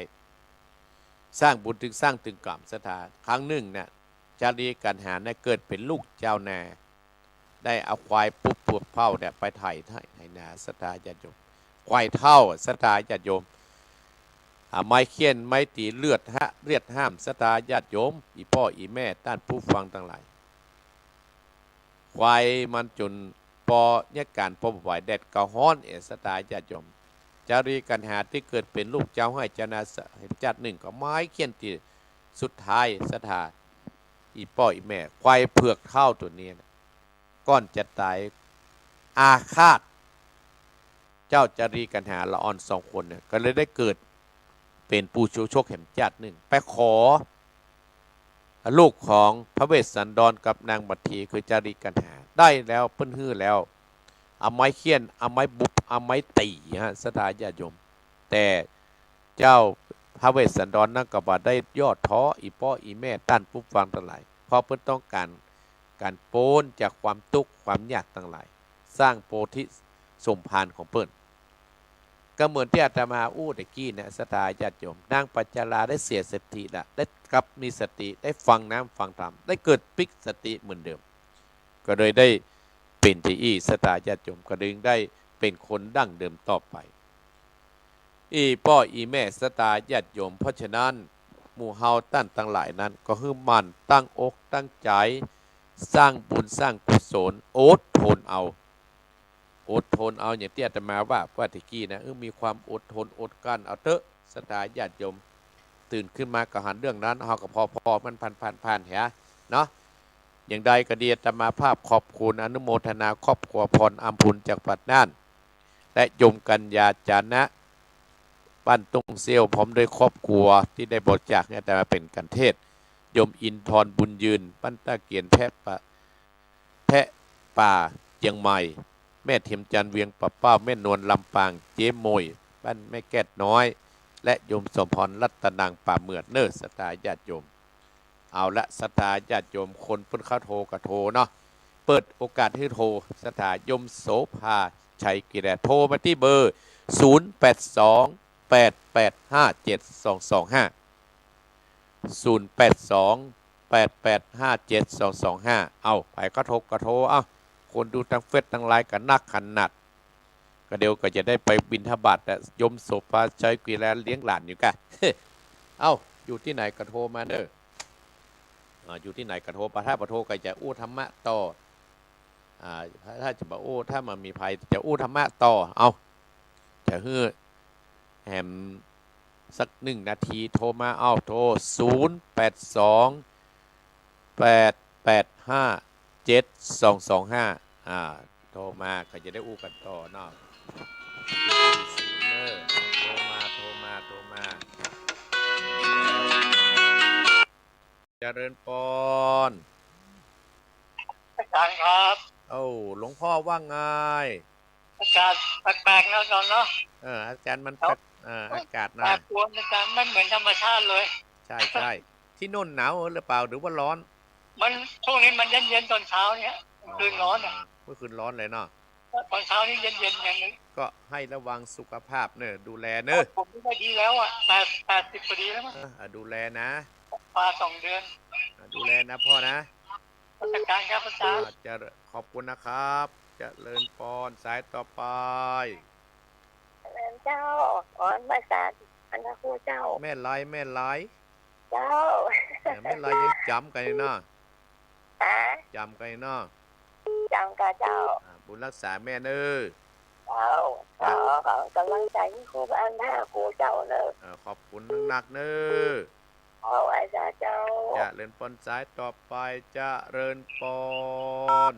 สร้างบุญตึงสร้างตึงก๋รรม ศรัทธา ครั้งนึ่งเนี่ย จารีกัณหาเนี่ยเกิดเป๋นลูกจาวนา ได้เอาควายปุ๊บปวกเผ้าเนี่ยไปไถ ไถ ไถนา ศรัทธาญาติโยม ควายเฒ่า ศรัทธาญาติโยม อ่า ไม้เฆี่ยนไม้ตี๋เลือดฮะ เลือดห้าม ศรัทธาญาติโยม อี่ป้ออี่แม่ต้านผู้ฟังตังหลาย ควายมันจ๋นปอเยียะก๋านปอบ่ไหว แดดก็ฮ้อนเอ๋ ศรัทธาญาติโยม จารีกัณหาตี้เกิดเป๋นลูกจาวไฮ่จาวนา ส- ชาตินึ่งก็ไม้เฆี่ยนตี้สุดท้าย ศรัทธา อี่ป้ออี่แม่ ควายเผือกเฒ่าตั๋วนี้นะ ก่อนจะต๋ายอาฆาต เจ้าจารีกัณหาละอ่อนสองคนเนี่ย ก็เลยได้เกิดเป๋นปู่ชูชกแหมจาตินึ่ง ไปขอลูกของพระเวสสันดรกับนางมัทที คือจารีกัณหา ได้แล้ว เปิ้นหื้อแล้ว เอาไม้เฆี่ยน เอาไม้บุบ เอาไม้ตี๋ฮะ ศรัทธาญาติโยม แต่เจ้าพระเวสสันดรนั้นก็บ่ได้ย่อท้อ อี่ป้ออี่แม่ต้านผู้ฟังตังหลาย เพราะเปิ้นต้องก๋าน ก๋านป๊นจากความตุ๊กข์ความยากตังหลาย สร้างโพธิสมภารของเปิ้น ก็เหมือนตี้อาตมาอู้ตะกี้เนี่ย ศรัทธาญาติโยม นางปัจจาราได้เสียสติละ ได้กลับมีสติ ได้ฟังน้ำฟังธรรม ได้เกิดปิ๊กสติเหมือนเดิม ก็เลยได้เป๋นตี้อี้ ศรัทธาญาติโยม ก็เลยได้เป๋นคนดั้งเดิมต่อไป อี่ป้ออี่แม่ศรัทธาญาติโยม เพราะฉะนั้น หมู่เฮาต้านตังหลายนั้น ก็หื้อหมั่นตั้งอกตั้งใจ๋ สร้างบุญสร้างกุศล อดทนเอา อดทนเอา อย่างตี้อาตมาว่า ว่าตะกี้นะ เออ มีความอดทนอดกลั้นเอาเต๊อะ ศรัทธาญาติโยม ตื่นขึ้นมาก็หันเรื่องนั้น เฮาก็ผ่อๆ มันผ่านๆ เหียเนาะ อย่างใดก็ดี อาตมาภาพขอบคุณอนุโมทนาครอบครัวพรอำพูนจากปัตตานี และโยมกัญญาจานะ บ้านตุ้งเซี้ยว พร้อมด้วยครอบครัวตี้ได้บริจาคหื้ออาตมาเป๋นกัณฑ์เทศน์ โยมอินทร์บุญยืน บ้านต้าเกียน แพะปะ แพะป่า เจียงใหม่ แม่เทียมจันทร์ เวียงป่าเป้า แม่นวล ลำปาง เจ๊โมย บ้านแม่แก้ดน้อย และโยมสมพร รัตนัง ป่าเหมือด เน้อ ศรัทธาญาติโยม เอาละ ศรัทธาญาติโยม คนเปิ้นเข้าโทรก็โทรเนาะ เปิดโอกาสหื้อโทร ศรัทธา โยมโสภา ชัยกีแล โทรมาตี้เบอร์ ศูนย์แปดสอง แปดแปดห้าเจ็ดสองสองห้า ศูนย์แปดสอง แปดแปดห้าเจ็ดสองสองห้า เอ้า ใผเข้าโทรก็โทร เอ้า คนดูตางเฟซตางไลน์ก็นักขนาด ก็เดี๋ยวก็จะได้ไปบิณฑบาตแล้ว โยมโสภา ชัยกีแล เลี้ยงหลานอยู่กะ เอ้า อยู่ตี้ไหนก็โทรมาเน้อ อ่า อยู่ตี้ไหนก็โทร ปะทะปะโทก็จะอู้ธรรมะต่อ อ่า ถ้า ถ้าจะบ่อู้ ถ้าบ่มีใผจะอู้ธรรมะต่อ เอา จะหื้อแหมสักหนึ่งนาที โทรมา เอา โทร ศูนย์แปดสอง แปดแปดห้า เจ็ดสองสองห้า อ่า โทรมา ก็จะได้อู้กั๋นต่อเนาะ โทรมา โทรมา โทรมา เจริญปอน อาจารย์ครับ เอ้า หลวงพ่อว่าไง อากาศแปลกๆ นะอาจารย์เนาะ เออ อาจารย์มันแปลก เออ อากาศนะ แปรปรวนอาจารย์ ไม่เหมือนธรรมชาติเลย ใช่ ใช่ ที่โน่นหนาวหรือเปล่า หรือว่าร้อน มัน ช่วงนี้มันเย็นๆ ตอนเช้าเนี่ย เมื่อคืนร้อนอะ เมื่อคืนร้อนเลยเนาะ ตอนเช้านี่เย็นๆ อย่างนี้ ก็ให้ระวังสุขภาพเนอะ ดูแลเนอะ ผมไม่ค่อยดีแล้วอะ แปด แปดสิบพอดีแล้วมั้ง เออ อ่ะ ดูแลนะ ปาสองเดือน อ่ะ ดูแลนะพ่อนะ นมัสการครับอาจารย์ อ่า จะ ขอบคุณนะครับ เจริญปอน สายต่อไป เจริญเจ้า ขอนมัสการพระครูเจ้า แม่ไร แม่ไร เจ้า เออ แม่ไรยังจ๋ำกั๋นอยู่เนาะ ฮะ จ๋ำกั๋นอยู่เนาะ จ๋ำก่ะเจ้า อ่า บุญรักษาแม่เนอะ เจ้า จ้ะ ขอ ขอกำลังใจ๋พระครู พระอาจารย์ พระครูเจ้าเนอะ เออ ขอบคุณนักๆ เนอะ ขอไหว้สาเจ้า เจริญปอน สายต่อไป เจริญปอน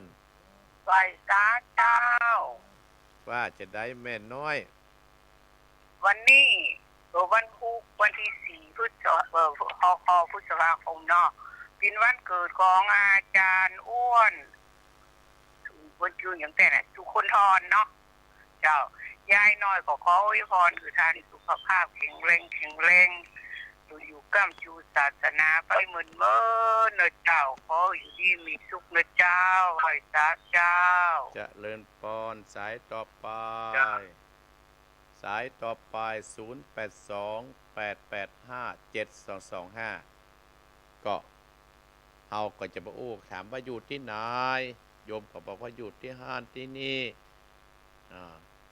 ไหว้สาเจ้า ว่าจะได้แม่น้อย วันนี้ เออ วันพุธ วันตี้สี่ พฤษภา เออ คค พฤษภาคมเนาะ เป๋นวันเกิดของอาจารย์อ้วน วันจื้อหยังแต๊น่ะ สุคนธรเนาะ เจ้า ยายน้อยก็ขออวยพรหื้อต้านสุขภาพแข็งแรง แข็งแรง อยู่ก้ำจูศาสนาไปเมินๆ เนอะเจ้า ขออยู่ดีมีสุขเนอะเจ้า ไหว้สาเจ้า เจริญปอน สายต่อไป เจ้า สายต่อไป ศูนย์แปดสอง แปดแปดห้า เจ็ดสองสองห้า ก็ เฮาก็จะบ่อู้ ถามว่าอยู่ตี้ไหน โยมก็บอกว่าอยู่ตี้หั้นตี้นี่ อ่า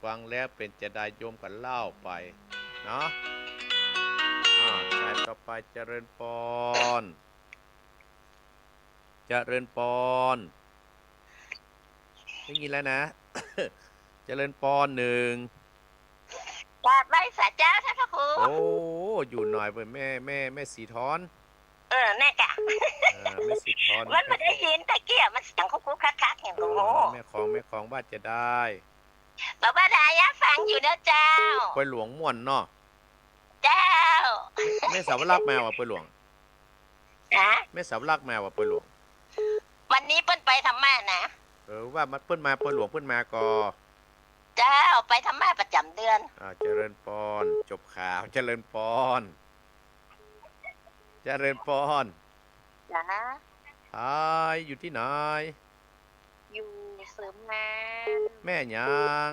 ฟังแล้วเป๋นจาใดโยมก็เล่าไปเนาะ อ่า สายต่อไป เจริญปอน เจริญปอน ได้ยินแล้วนะ เจริญปอนหนึ่ง กราบไหว้สาเจ้าท่านพระครู โอ้ อยู่ไหนเว้ย แม่ แม่ แม่ศรีธร เออ แม่กะ เออ แม่ศรีธร มันบ่ได้ยินตะเกียะ มันเสียงคุกคุกคักคักอย่าง เออ โอ้โห แม่ของ แม่ของว่าจะได้ บอกว่าได้ยะฟังอยู่เนอะเจ้า ปอยหลวงม่วนเนาะ เจ้า แม่สาวรักมาว่ะปอยหลวง ฮะ แม่สาวรักมาว่ะปอยหลวง วันนี้เปิ้นไปธรรมะนะ เออ ว่ามันเปิ้นมาปอยหลวงเปิ้นมาก่อ เจ้า ไปธรรมะประจ๋ำเดือน อ่า เจริญปอน จบข่าว เจริญปอน เจริญปอน จ๋า อายอยู่ตี้ไหน อยู่เสริมงาม แม่หยัง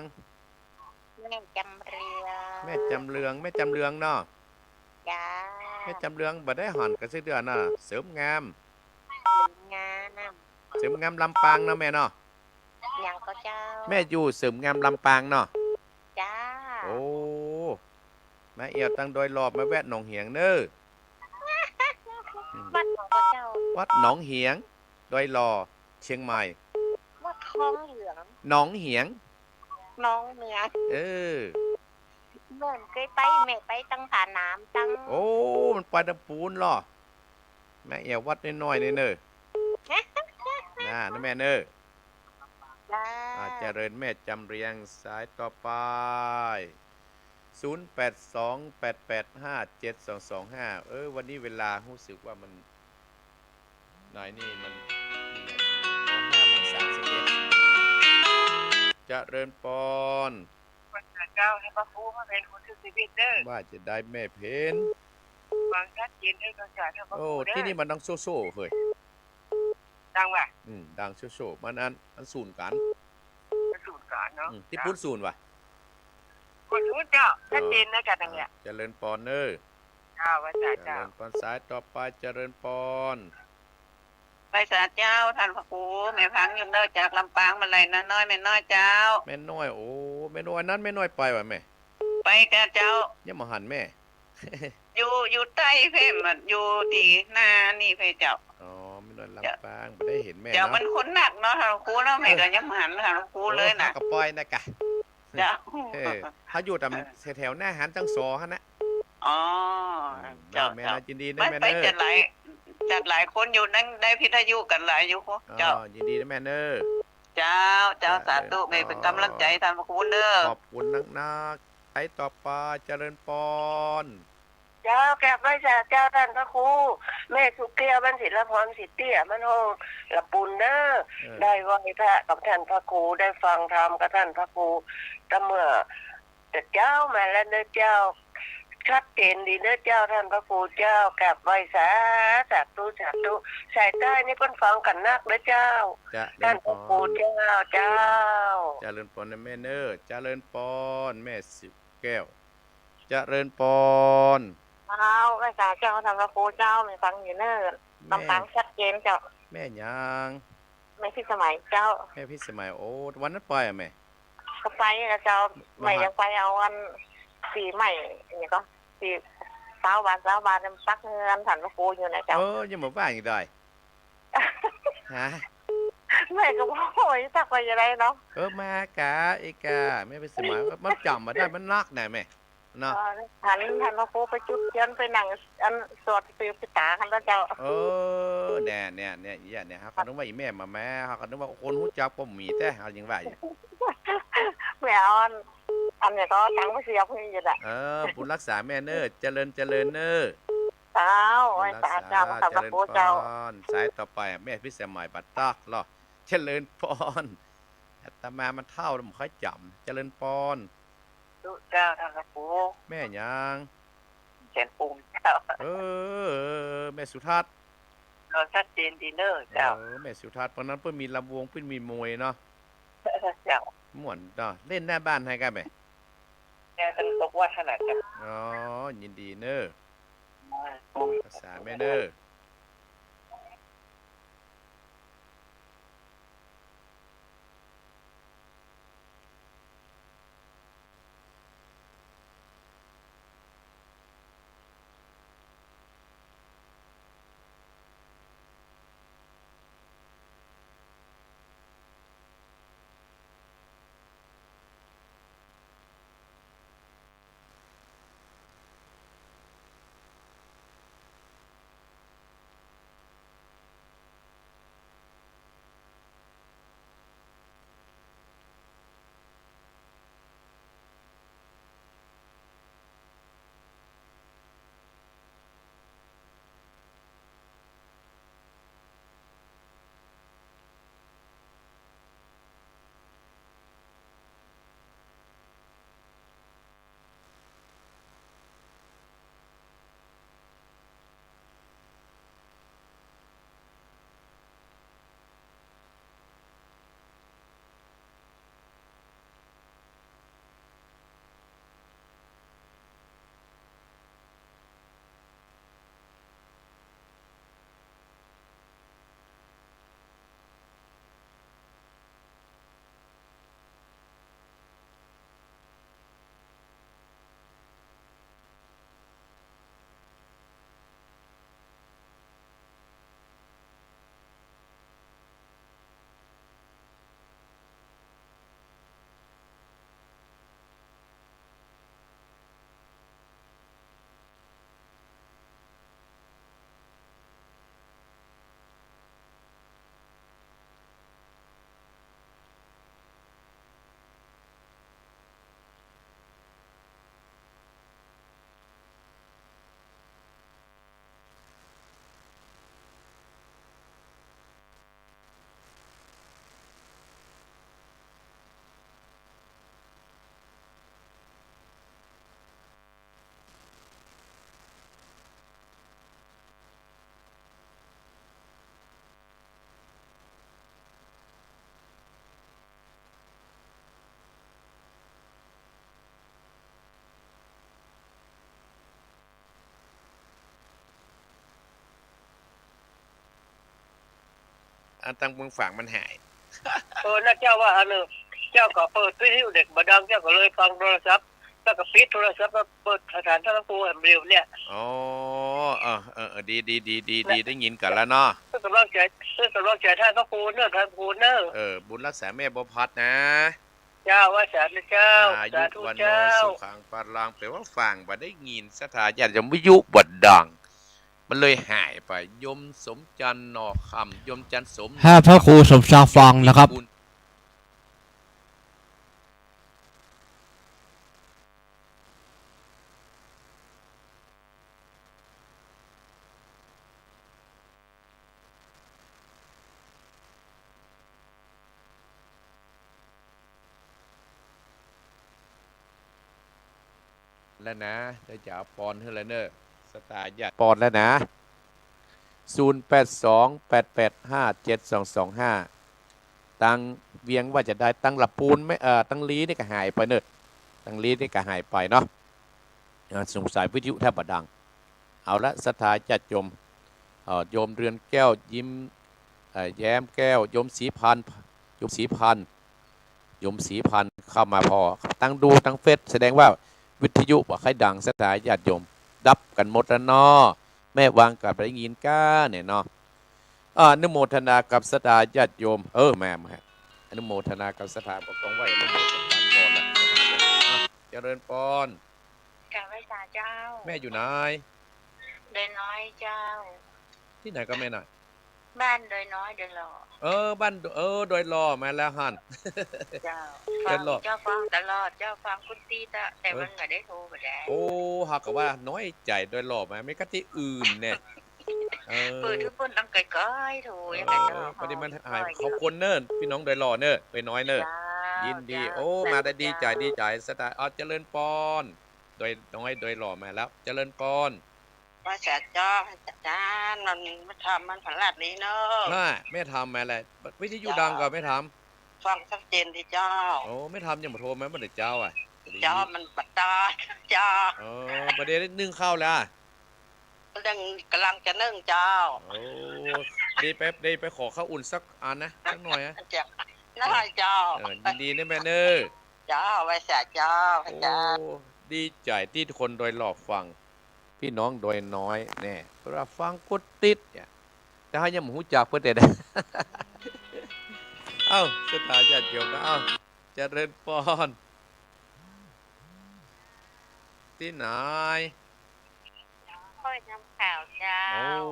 แม่จำเรือง แม่จำเรือง แม่จำเรืองเนาะ จ้า แม่จำเรืองบ่ได้หันกั๋นสักเดือนน่ะ เสริมงาม เสริมงาม เสริมงามลำปางเนาะแม่เนาะ หยังก็เจ้า แม่อยู่เสริมงามลำปางเนาะ จ้า โอ้ มาเอี่ยวตังดอยหล่อ มาแวะหนองเหียงเน้อ อืม วัดหยังก็เจ้า วัดหนองเหียง ดอยหล่อ เชียงใหม่ วัดคลองเหลือง หนองเหียง หนองเหนือง เออ แม่บ่เกยไป แม่ไปตังท่าน้ำตัง โอ้ มันไปตังปู๊นลอ แม่เอี่ยววัดน้อยๆ นี่เน้อ น่า นะแม่เน้อ จ้า อ่า เจริญแม่จำเรียง สายต่อไป ศูนย์แปดสอง แปดแปดห้า เจ็ดสองสองห้า เออ วันนี้เวลาฮู้สึกว่ามัน หน่อยนี่มัน นี่ไง อ๋อ ห้าโมงสามสิบเอ็ด เจริญปอน ว่าจะได้แม่พระครูมาเพ็ญคุณทุกชีวิตเด้อ ว่าจะได้แม่เพ็ญ ฟังชัดเจนเด้อ โอ้ ตี้นี่มันดังโซ่ๆ เฮ้ย ดังว่ะ อืม ดังโซ่ๆ มันอัน อันสูนกั๋น อันสูนกั๋นเนาะ อืม ตี้ปู๊นสูนว่ะ ปู๊นสูนเจ้า เออ ชัดเจนนะจ๊ะ ดังเนี่ย เจริญปอนเน้อ เจ้า ว่าจ้ะ เจริญปอน สายต่อไป เจริญปอน ไหว้สาเจ้า ท่านพระครู แม่ฟังอยู่เน้อ จากลำปางมาไล่น้าน้อย แม่น้อยเจ้า แม่น้อย โอ้ แม่น้อยนั้น แม่น้อยไปว่ะแม่ ไปจ้ะเจ้า ยังบ่หันแม่ อยู่ อยู่ใต้เพ่น อยู่ตี้หน้านี่เพ่นเจ้า อ๋อ แม่ เนินลำปาง บ่ได้หันแม่ เจ้า เนาะ มันคนนักเนาะ หลวงปู่เนาะ แม่ก็ยังบ่หันหลวงปู่เลยนะ เออ เขาก็ปล่อยนะกะ เจ้า เออ เขาอยู่ต๋ามแถวๆ หน้าศาลจังสอหั้นนะ อ๋อ อืม เจ้า เนาะแม่ เจ้า เนาะ ยินดีนะ ไป แม่ ไป เนอะ จัดหลาย จัดหลายคนอยู่ นั่นได้วิทยุกั๋นหลายอยู่ เจ้า อ๋อ ยินดีนะแม่เนอะ เจ้า เจ้า เจ้า สาธุ เจริญพร แม่เป๋นก๋ำลังใจ๋ต้านพระครูเนอะ ขอบคุณนักๆ สายต่อไป เจริญพร เจ้า กราบไหว้สาเจ้าต้านพระครู แม่สุแก้ว บ้านศิลปพร ศรีเตี้ย บ้านห้องละปูนเน้อ เออ ได้ไหว้พระกับต้านพระครู ได้ฟังธรรมกับต้านพระครู แต่เมื่อแต่เจ๊ามาแล้วเน้อเจ้า ชัดเจนดีเน้อเจ้า ต้านพระครูเจ้า กราบไหว้สา สาธุ สาธุ สายใต้นี่เปิ้นฟังกั๋นนักเน้อเจ้า เจริญพร ต้านพระครูเจ้า เจ้า เจริญพรนะแม่เนอะ เจริญพร แม่สุแก้ว เจริญพร เจ้า ไหว้สาเจ้า ต้านพระครูเจ้า แม่ฟังอยู่เน้อ แม่ ลำปางชัดเจนเจ้า แม่หยัง แม่พิสมัยเจ้า แม่พิสมัย โอ้ วันนั้นไปอะแม่ ก็ไปนะเจ้า ว่า แม่ยังไปเอาอันปี๋ใหม่ เนี่ยก็ ปี๋ ซาวบาท ซาวบาท เนี่ย ซักเฮือนต้านพระครูอยู่นะเจ้า เออ ยังบ่ว่าอีกได้ ฮะ แม่ก็บ่ฮู้จักว่าจะได้เนาะ เออ มากะ อีกะ แม่พิสมัย มันจ๋ำบ่ได้ มันนักนะแม่ เนาะ เออ หัน หันพระครูไปจุดเตียน ไปนั่งอันสวดสืบชะตากั๋นแล้วเจ้า เออ เนี่ย เนี่ย เนี่ย อีเนี่ย เนี่ย เฮาก็นึกว่าอีแม่มาแม่ เฮาก็นึกว่าคนฮู้จักบ่มีแต๊ เฮายังว่าอยู่ แม่เอาอัน อันเนี่ยก็ตังค์ไปเสียบให้อยู่น่ะ เออ บุญรักษาแม่เน้อ เจริญ เจริญเน้อ เจ้า บุญรักษา ไหว้สาเจ้า ขอบพระคุณเจ้า เจริญพร สายต่อไป แม่พิสมัย บ่าต๊อกลอ เจริญพร อาตมามันเฒ่าแล้วบ่ค่อยจ๋ำ เจริญพร เจ้า ต้านพระครู แม่หยัง แสนภูมิเจ้า เออ แม่สุทัศน์ เออ ชัดเจนดีเน้อเจ้า เออ แม่สุทัศน์ วันนั้นเปิ้นมีลำวง เปิ้นมีมวยเนาะ เจ้า ม่วนเนาะ เล่นหน้าบ้านหื้อกาแม่ แม่เปิ้นตกวัดขนาดเจ้า อ๋อ ยินดีเน้อ อ่า รักษาแม่เน้ออันตังเมืองฝางมันหาย เออ นะเจ้าว่าอันหนึ่ง เจ้าก็เปิดวิทยุเด็กบ่ดัง เจ้าก็เลยฟังโทรศัพท์ แล้วก็ปิดโทรศัพท์มาเปิดสถานะพระครูแห่งเดียวเนี่ย อ๋อ เออ เออ เออ ดี ดี ดี ดี ดี ได้ยินกั๋นแล้วเนาะ เพื่อก๋ำลังใจ๋ เพื่อก๋ำลังใจ๋ต้านพระครูเน่อ ต้านพระครูเน่อ เออ บุญรักษาแม่บัวผัดนะ เจ้า ไหว้สาธุเจ้า อายุ สาธุ วัณโณ เจ้า สุขัง พลัง แป๋ว่าฟังบ่ได้ยิน ศรัทธาญาติโยมวิทยุบ่ดัง มันเลยหายไป โยมสมจันทร์ หน่อคำ โยมจันทร์สม ถ้าพระครูสมศักดิ์ฟังนะครับ บุญ แล้วนะ เดี๋ยวจะเอาปอนหื้อแล้วเน่อ ศรัทธาญาติ ปอนแล้วนะ ศูนย์แปดสอง แปดแปดห้า เจ็ดสองสองห้า ตังเวียงว่าจะได้ ตังละปูนไม่ เอ่อ ตังลี้นี่ก็หายไปเน่อ ตังลี้นี่ก็หายไปเนาะ เอ่อ สงสัยวิทยุแทบบ่ดัง เอาละ ศรัทธาญาติโยม เอ่อ โยมเรือนแก้ว ยิ้ม เอ่อ แย้มแก้ว โยมศรีพันธ์ โยมศรีพันธ์ โยมศรีพันธ์เข้ามาผ่อ ตังดูตังเฟซ แสดงว่าวิทยุบ่ใค่ดัง ศรัทธาญาติโยม ดับกั๋นหมดแล้วเนาะ แม่วางกั๋นบ่ได้ยินก้าเนี่ยเนาะ อ่า อนุโมทนากับศรัทธาญาติโยม เออ แม่ แม่ อนุโมทนากับศรัทธา บ่ต้องไหว้ อนุโมทนาก่อนนะ อ่ะ เจริญปอน กราบไหว้สาเจ้า แม่อยู่ไหน ดอยน้อยเจ้า ตี้ไหนก็แม่น่ะ บ้านดอยน้อย ดอยหล่อ เออ บ้าน เออ ดอยหล่อมาแล้วหั้น เจ้า ดอยหล่อ ฟังเจ้าฟังตลอด เจ้าฟังกู้ตี้ตะ แต่ เออ มันบ่ได้โทรบ่ได้ โอ้ หากว่าน้อยใจ๋ดอยหล่อมา ไม่ก็ตี้อื่นเนี่ย เออ เปิดทุกคนต้องไกลๆ โถ อย่างนั้นเนาะ เออ พอดีมันหาย ขอบคุณเน่อ พี่น้องดอยหล่อเน่อ ดอยน้อยเน่อ เจ้า ยินดี เจ้า โอ้ มาได้ดีใจ๋ ดีใจ๋ ศรัทธา เอา เจริญปอน ดอยน้อย ดอยหล่อมาแล้ว เจริญปอน ว่าจะจ้องอาจารย์ มัน แม่ธรรม มันพลาดนี้เนาะ น่ะ แม่ธรรมมาแล้ว วิทยุดังก่อ แม่ธรรม ฟังชัดเจนดีเจ้า โอ้ แม่ธรรมยังบ่โทรมาเมื่อใดเจ้าอ่ะ เจ้า มันบ่ตอบเจ้า เออ บ่ได้นึ่งข้าวแล้ว นึ่ง ก๋ำลังจะนึ่งเจ้า โอ้ ดีไป ดีไปขอข้าวอุ่นสักอันนะ สักหน่อยนะ เจ้า ได้เจ้า เออ ยินดีนะแม่เน่อ เจ้า ไหว้สาเจ้า โอ้ เจ้า ดีใจ๋ตี้คนดอยหล่อฟัง พี่น้องดอยน้อยแน่ เปิ้นว่าฟังกู้ตี้เนี่ย แต่เฮายังบ่ฮู้จักเปิ้นแต่ใด เอ้า ศรัทธาญาติโยมนะ เอ้า เจริญปอน ตี้ไหน ห้วยน้ำขาวเจ้า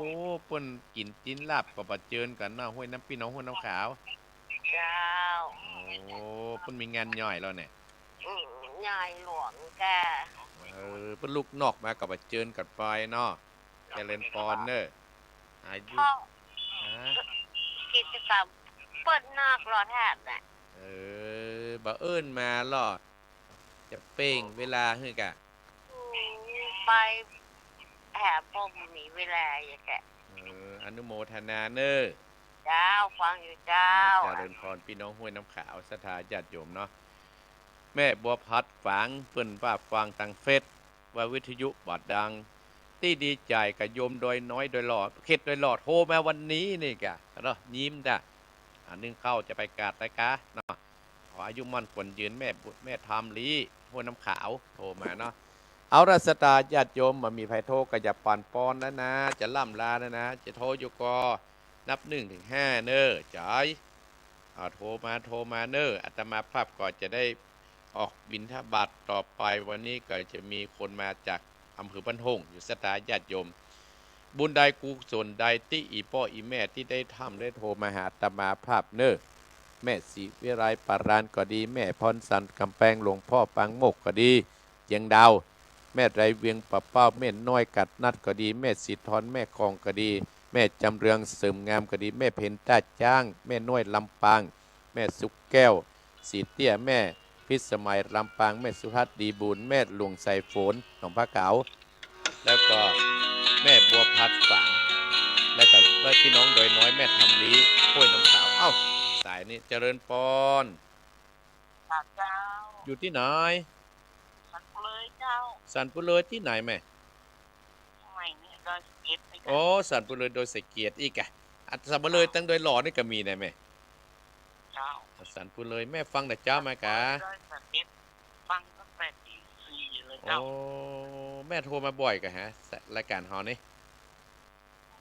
โอ้ เปิ้นกิ๋นตี๋นลาบก็บ่เจิญกั๋นเนาะ ห้วยน้ำ ปี้น้องห้วยน้ำขาว เจ้า โอ้ เปิ้นมีงานใหญ่แล้วเนี่ย อืม ใหญ่หลวงแก่ เออ เปิ้นลูกนอกมาก็บ่เจิญกั๋นไปเนาะ เจริญปอนเน่อ อายุ พ่อ ฮะ กิจกรรมเปิ้นนอกรอแถบน่ะ เออ บ่เอิ้นมาลอ จะเป้งเวลาหื้อกะ อืม ไปแถบบ่มีเวลาอย่างแกะ เออ อนุโมทนาเน่อ เจ้า ฟังอยู่เจ้า เจริญปอน ปี้น้องห้วยน้ำขาว ศรัทธาญาติโยมเนาะ แม่บัวผัดฝาง เปิ้นว่าฟังตางเฟซ ว่าวิทยุบ่ดัง ตี้ดีใจ๋กับโยมดอยน้อย ดอยหล่อ เขตดอยหล่อ โทรมาวันนี้นี่กะ เนาะ ยิ้มจ้ะ อ่า นึ่งข้าวจะไปกราบไหว้กาเนาะ ขออายุมั่นขวัญยืน แม่บุ แม่ธรรมลี ห้วยน้ำขาว โทรมาเนาะ เอาละ ศรัทธาญาติโยม บ่มีใผโทรก็อย่าปั่นปอนแล้วนะ จะล่ำลาแล้วนะ จะโทรอยู่ก่อ นับหนึ่งถึงห้าเน่อ จ๋าย อ่า โทรมา โทรมาเน่อ อาตมาภาพก็จะได้ออกบิณฑบาตต่อไป วันนี้ก็จะมีคนมาจากอำเภอบ้านโฮ่ง อยู่ ศรัทธาญาติโยม บุญใดกุศลใดตี้อี่ป้ออี่แม่ตี้ได้ทำได้โทรมาหาอาตมาภาพเน่อ แม่ศรีวิไลปารานก็ดี แม่พรสันกำแพง หลวงพ่อปางโมกข์ก็ดี เจียงดาว แม่ไรเวียงป่าเป้า แม่น้อยกัดนัดก็ดี แม่สีทอน แม่คองก็ดี แม่จำเรืองเสริมงามก็ดี แม่เพ็ญต้าจ๊าง แม่น้อยลำปาง แม่สุขแก้ว สีเตี้ย แม่พิสมัยลำปาง แม่สุทัศน์ดีบุญ แม่หลวงสายฝน หนองผาขาว แล้วก็แม่บัวผัดฝาง แล้วก็พี่น้องดอยน้อย แม่ธรรมลี ห้วยน้ำขาว เอ้า สายนี้ เจริญปอน เจ้า อยู่ตี้ไหน สันปุเลยเจ้า สันปุเลยตี้ไหนแม่ ใหม่นี่ดอยสะเก็ดนี่ค่ะ อ๋อ สันปุเลยดอยสะเก็ดอีกอะ อ่ะ สันปุเลย เจ้า ตังดอยหล่อนี่ก็มีนะแม่ เจ้า สันปุเลย แม่ฟังแต่เจ๊ามากะ ดอยสะเก็ด ฟังตั้งแต่ตีสี่ เจ้า โอ้ แม่โทรมาบ่อยก่ะฮะ รายก๋านเฮานี่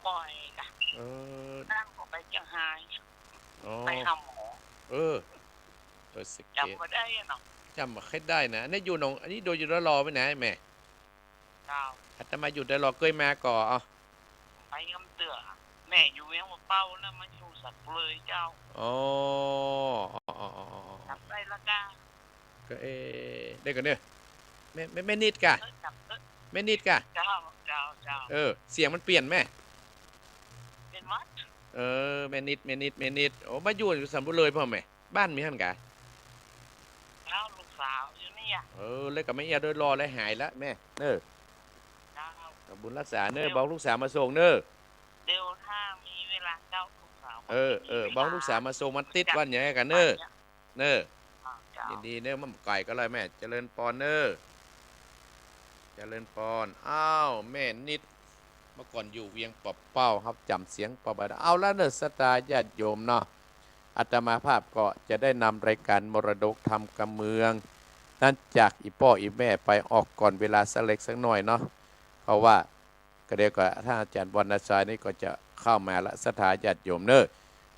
บ่อยก่ะ เออ นั่นก็ไปเจียงฮาย อ๋อ ไปหาหมอ เออ เออ สะเก็ด จ๋ำบ่ได้อะเนาะ จ๋ำบ่ค่อยได้นะ อันนี้อยู่หนอง อันนี้โดยอยู่ดอยหล่อไหมนะแม่ เจ้า อาตมาอยู่ดอยหล่อเกยมาก่อ เอา ไปกำเตื้อ แม่อยู่เวียงป่าเป้าแล้วมาอยู่สันปุเลยเจ้า อ๋อ อ๋อ จ๋ำได้ละก้า ก็ เอ๊ะ เดี๋ยวก่อนเนอะ แม่ แม่ แม่นิดก่ะ เออ จ๋ำเออ แม่นิดก่ะ เจ้า เจ้า เจ้า เออ เสียงมันเปลี่ยนแม่ เปลี่ยนหมด เออ แม่นิด แม่นิด แม่นิด โอ้ มาอยู่ อยู่สันปุเลยพ่อแม่ บ้านมีหั้นก่ะ เจ้า ลูกสาวอยู่นี่อะ เออ แล้วก็แม่เอี้ยดอยหล่อแล้วหายละแม่ เนอะ เจ้า ขอบุญฮักษาเนอะ เดี๋ยว บอกลูกสาวมาส่งเนอะ เดี๋ยวถ้ามีเวลาเจ้า ลูกสาว เออ เออ มีเวลา บอกลูกสาวมาส่ง มันติดวันใหญ่กันเนอะ เจ้า เนอะ อ่า เจ้า ยินดีเนอะ มันไก๋ก็เลยแม่ เจริญปอนเนอะ เจริญปอน อ้าว แม่นิด เมื่อก่อนอยู่เวียงป่าเป้า ครับ จ๋ำเสียงป่าเป้า เอาละเนอะ ศรัทธาญาติโยมเนาะ อาตมาภาพก็จะได้นำรายการมรดกธรรมกำเมือง นั้นจากอี่ป้ออี่แม่ไปออกก่อนเวลาสักเล็กสักน้อยเนาะ เพราะว่าก็เดี๋ยวก็ท่านอาจารย์วรรณชัยนี่ก็จะเข้ามาละ ศรัทธาญาติโยมเนอะ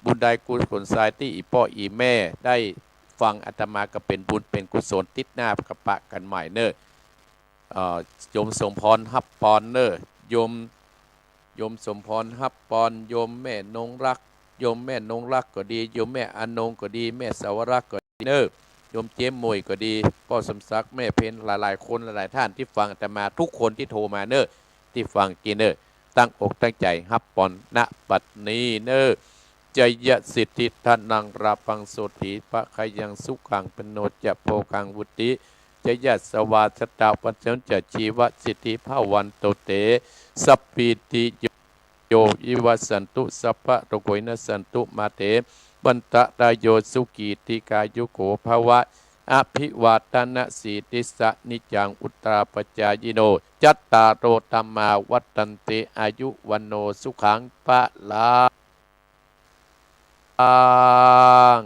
บุญใดกุศลใสตี้อี่ป้ออี่แม่ได้ฟังอาตมาก็เป๋นบุญเป๋นกุศล ติ๊ดหน้าก็ปะกั๋นใหม่เนอะ เอ่อ โยมสมพรฮับปอนเนอะ โยม โยมสมพรฮับปอน โยมแม่นงรัก โยมแม่นงรักก็ดี โยมแม่อนงก็ดี แม่สาวรักษ์ก็ดีเนอะ โยมเจ๊ยบหม่วยก็ดี ป้อสมศักดิ์ แม่เพ็ญ หลายๆ คนหลายๆ ท่านตี้ฟังอาตมา ทุกคนตี้โทรมาเนอะ ตี้ฟังกี้เนอะ ตั้งอกตั้งใจ๋ฮับปอน ณ บัดนี้เนอะ จยสิทธิธนังลาภังโสติภะคะยังสุขัง พะโนจะโภคังวุติ จยสวาสตะวัสสัญจะชีวสิทธิภะวันตุเต สัพพีติโย โยวิวัสสันตุ สัพพะโรโควินัสสันตุ มาเต วันตะรายโย สุขีติกายุโกภะวะ อภิวาทะนะสีลิสสะ นิจจัง วุฑฒาปะจายิโน จัตตาโร ธัมมา วัฑฒันติ อายุ วัณโณ สุขัง พะลัง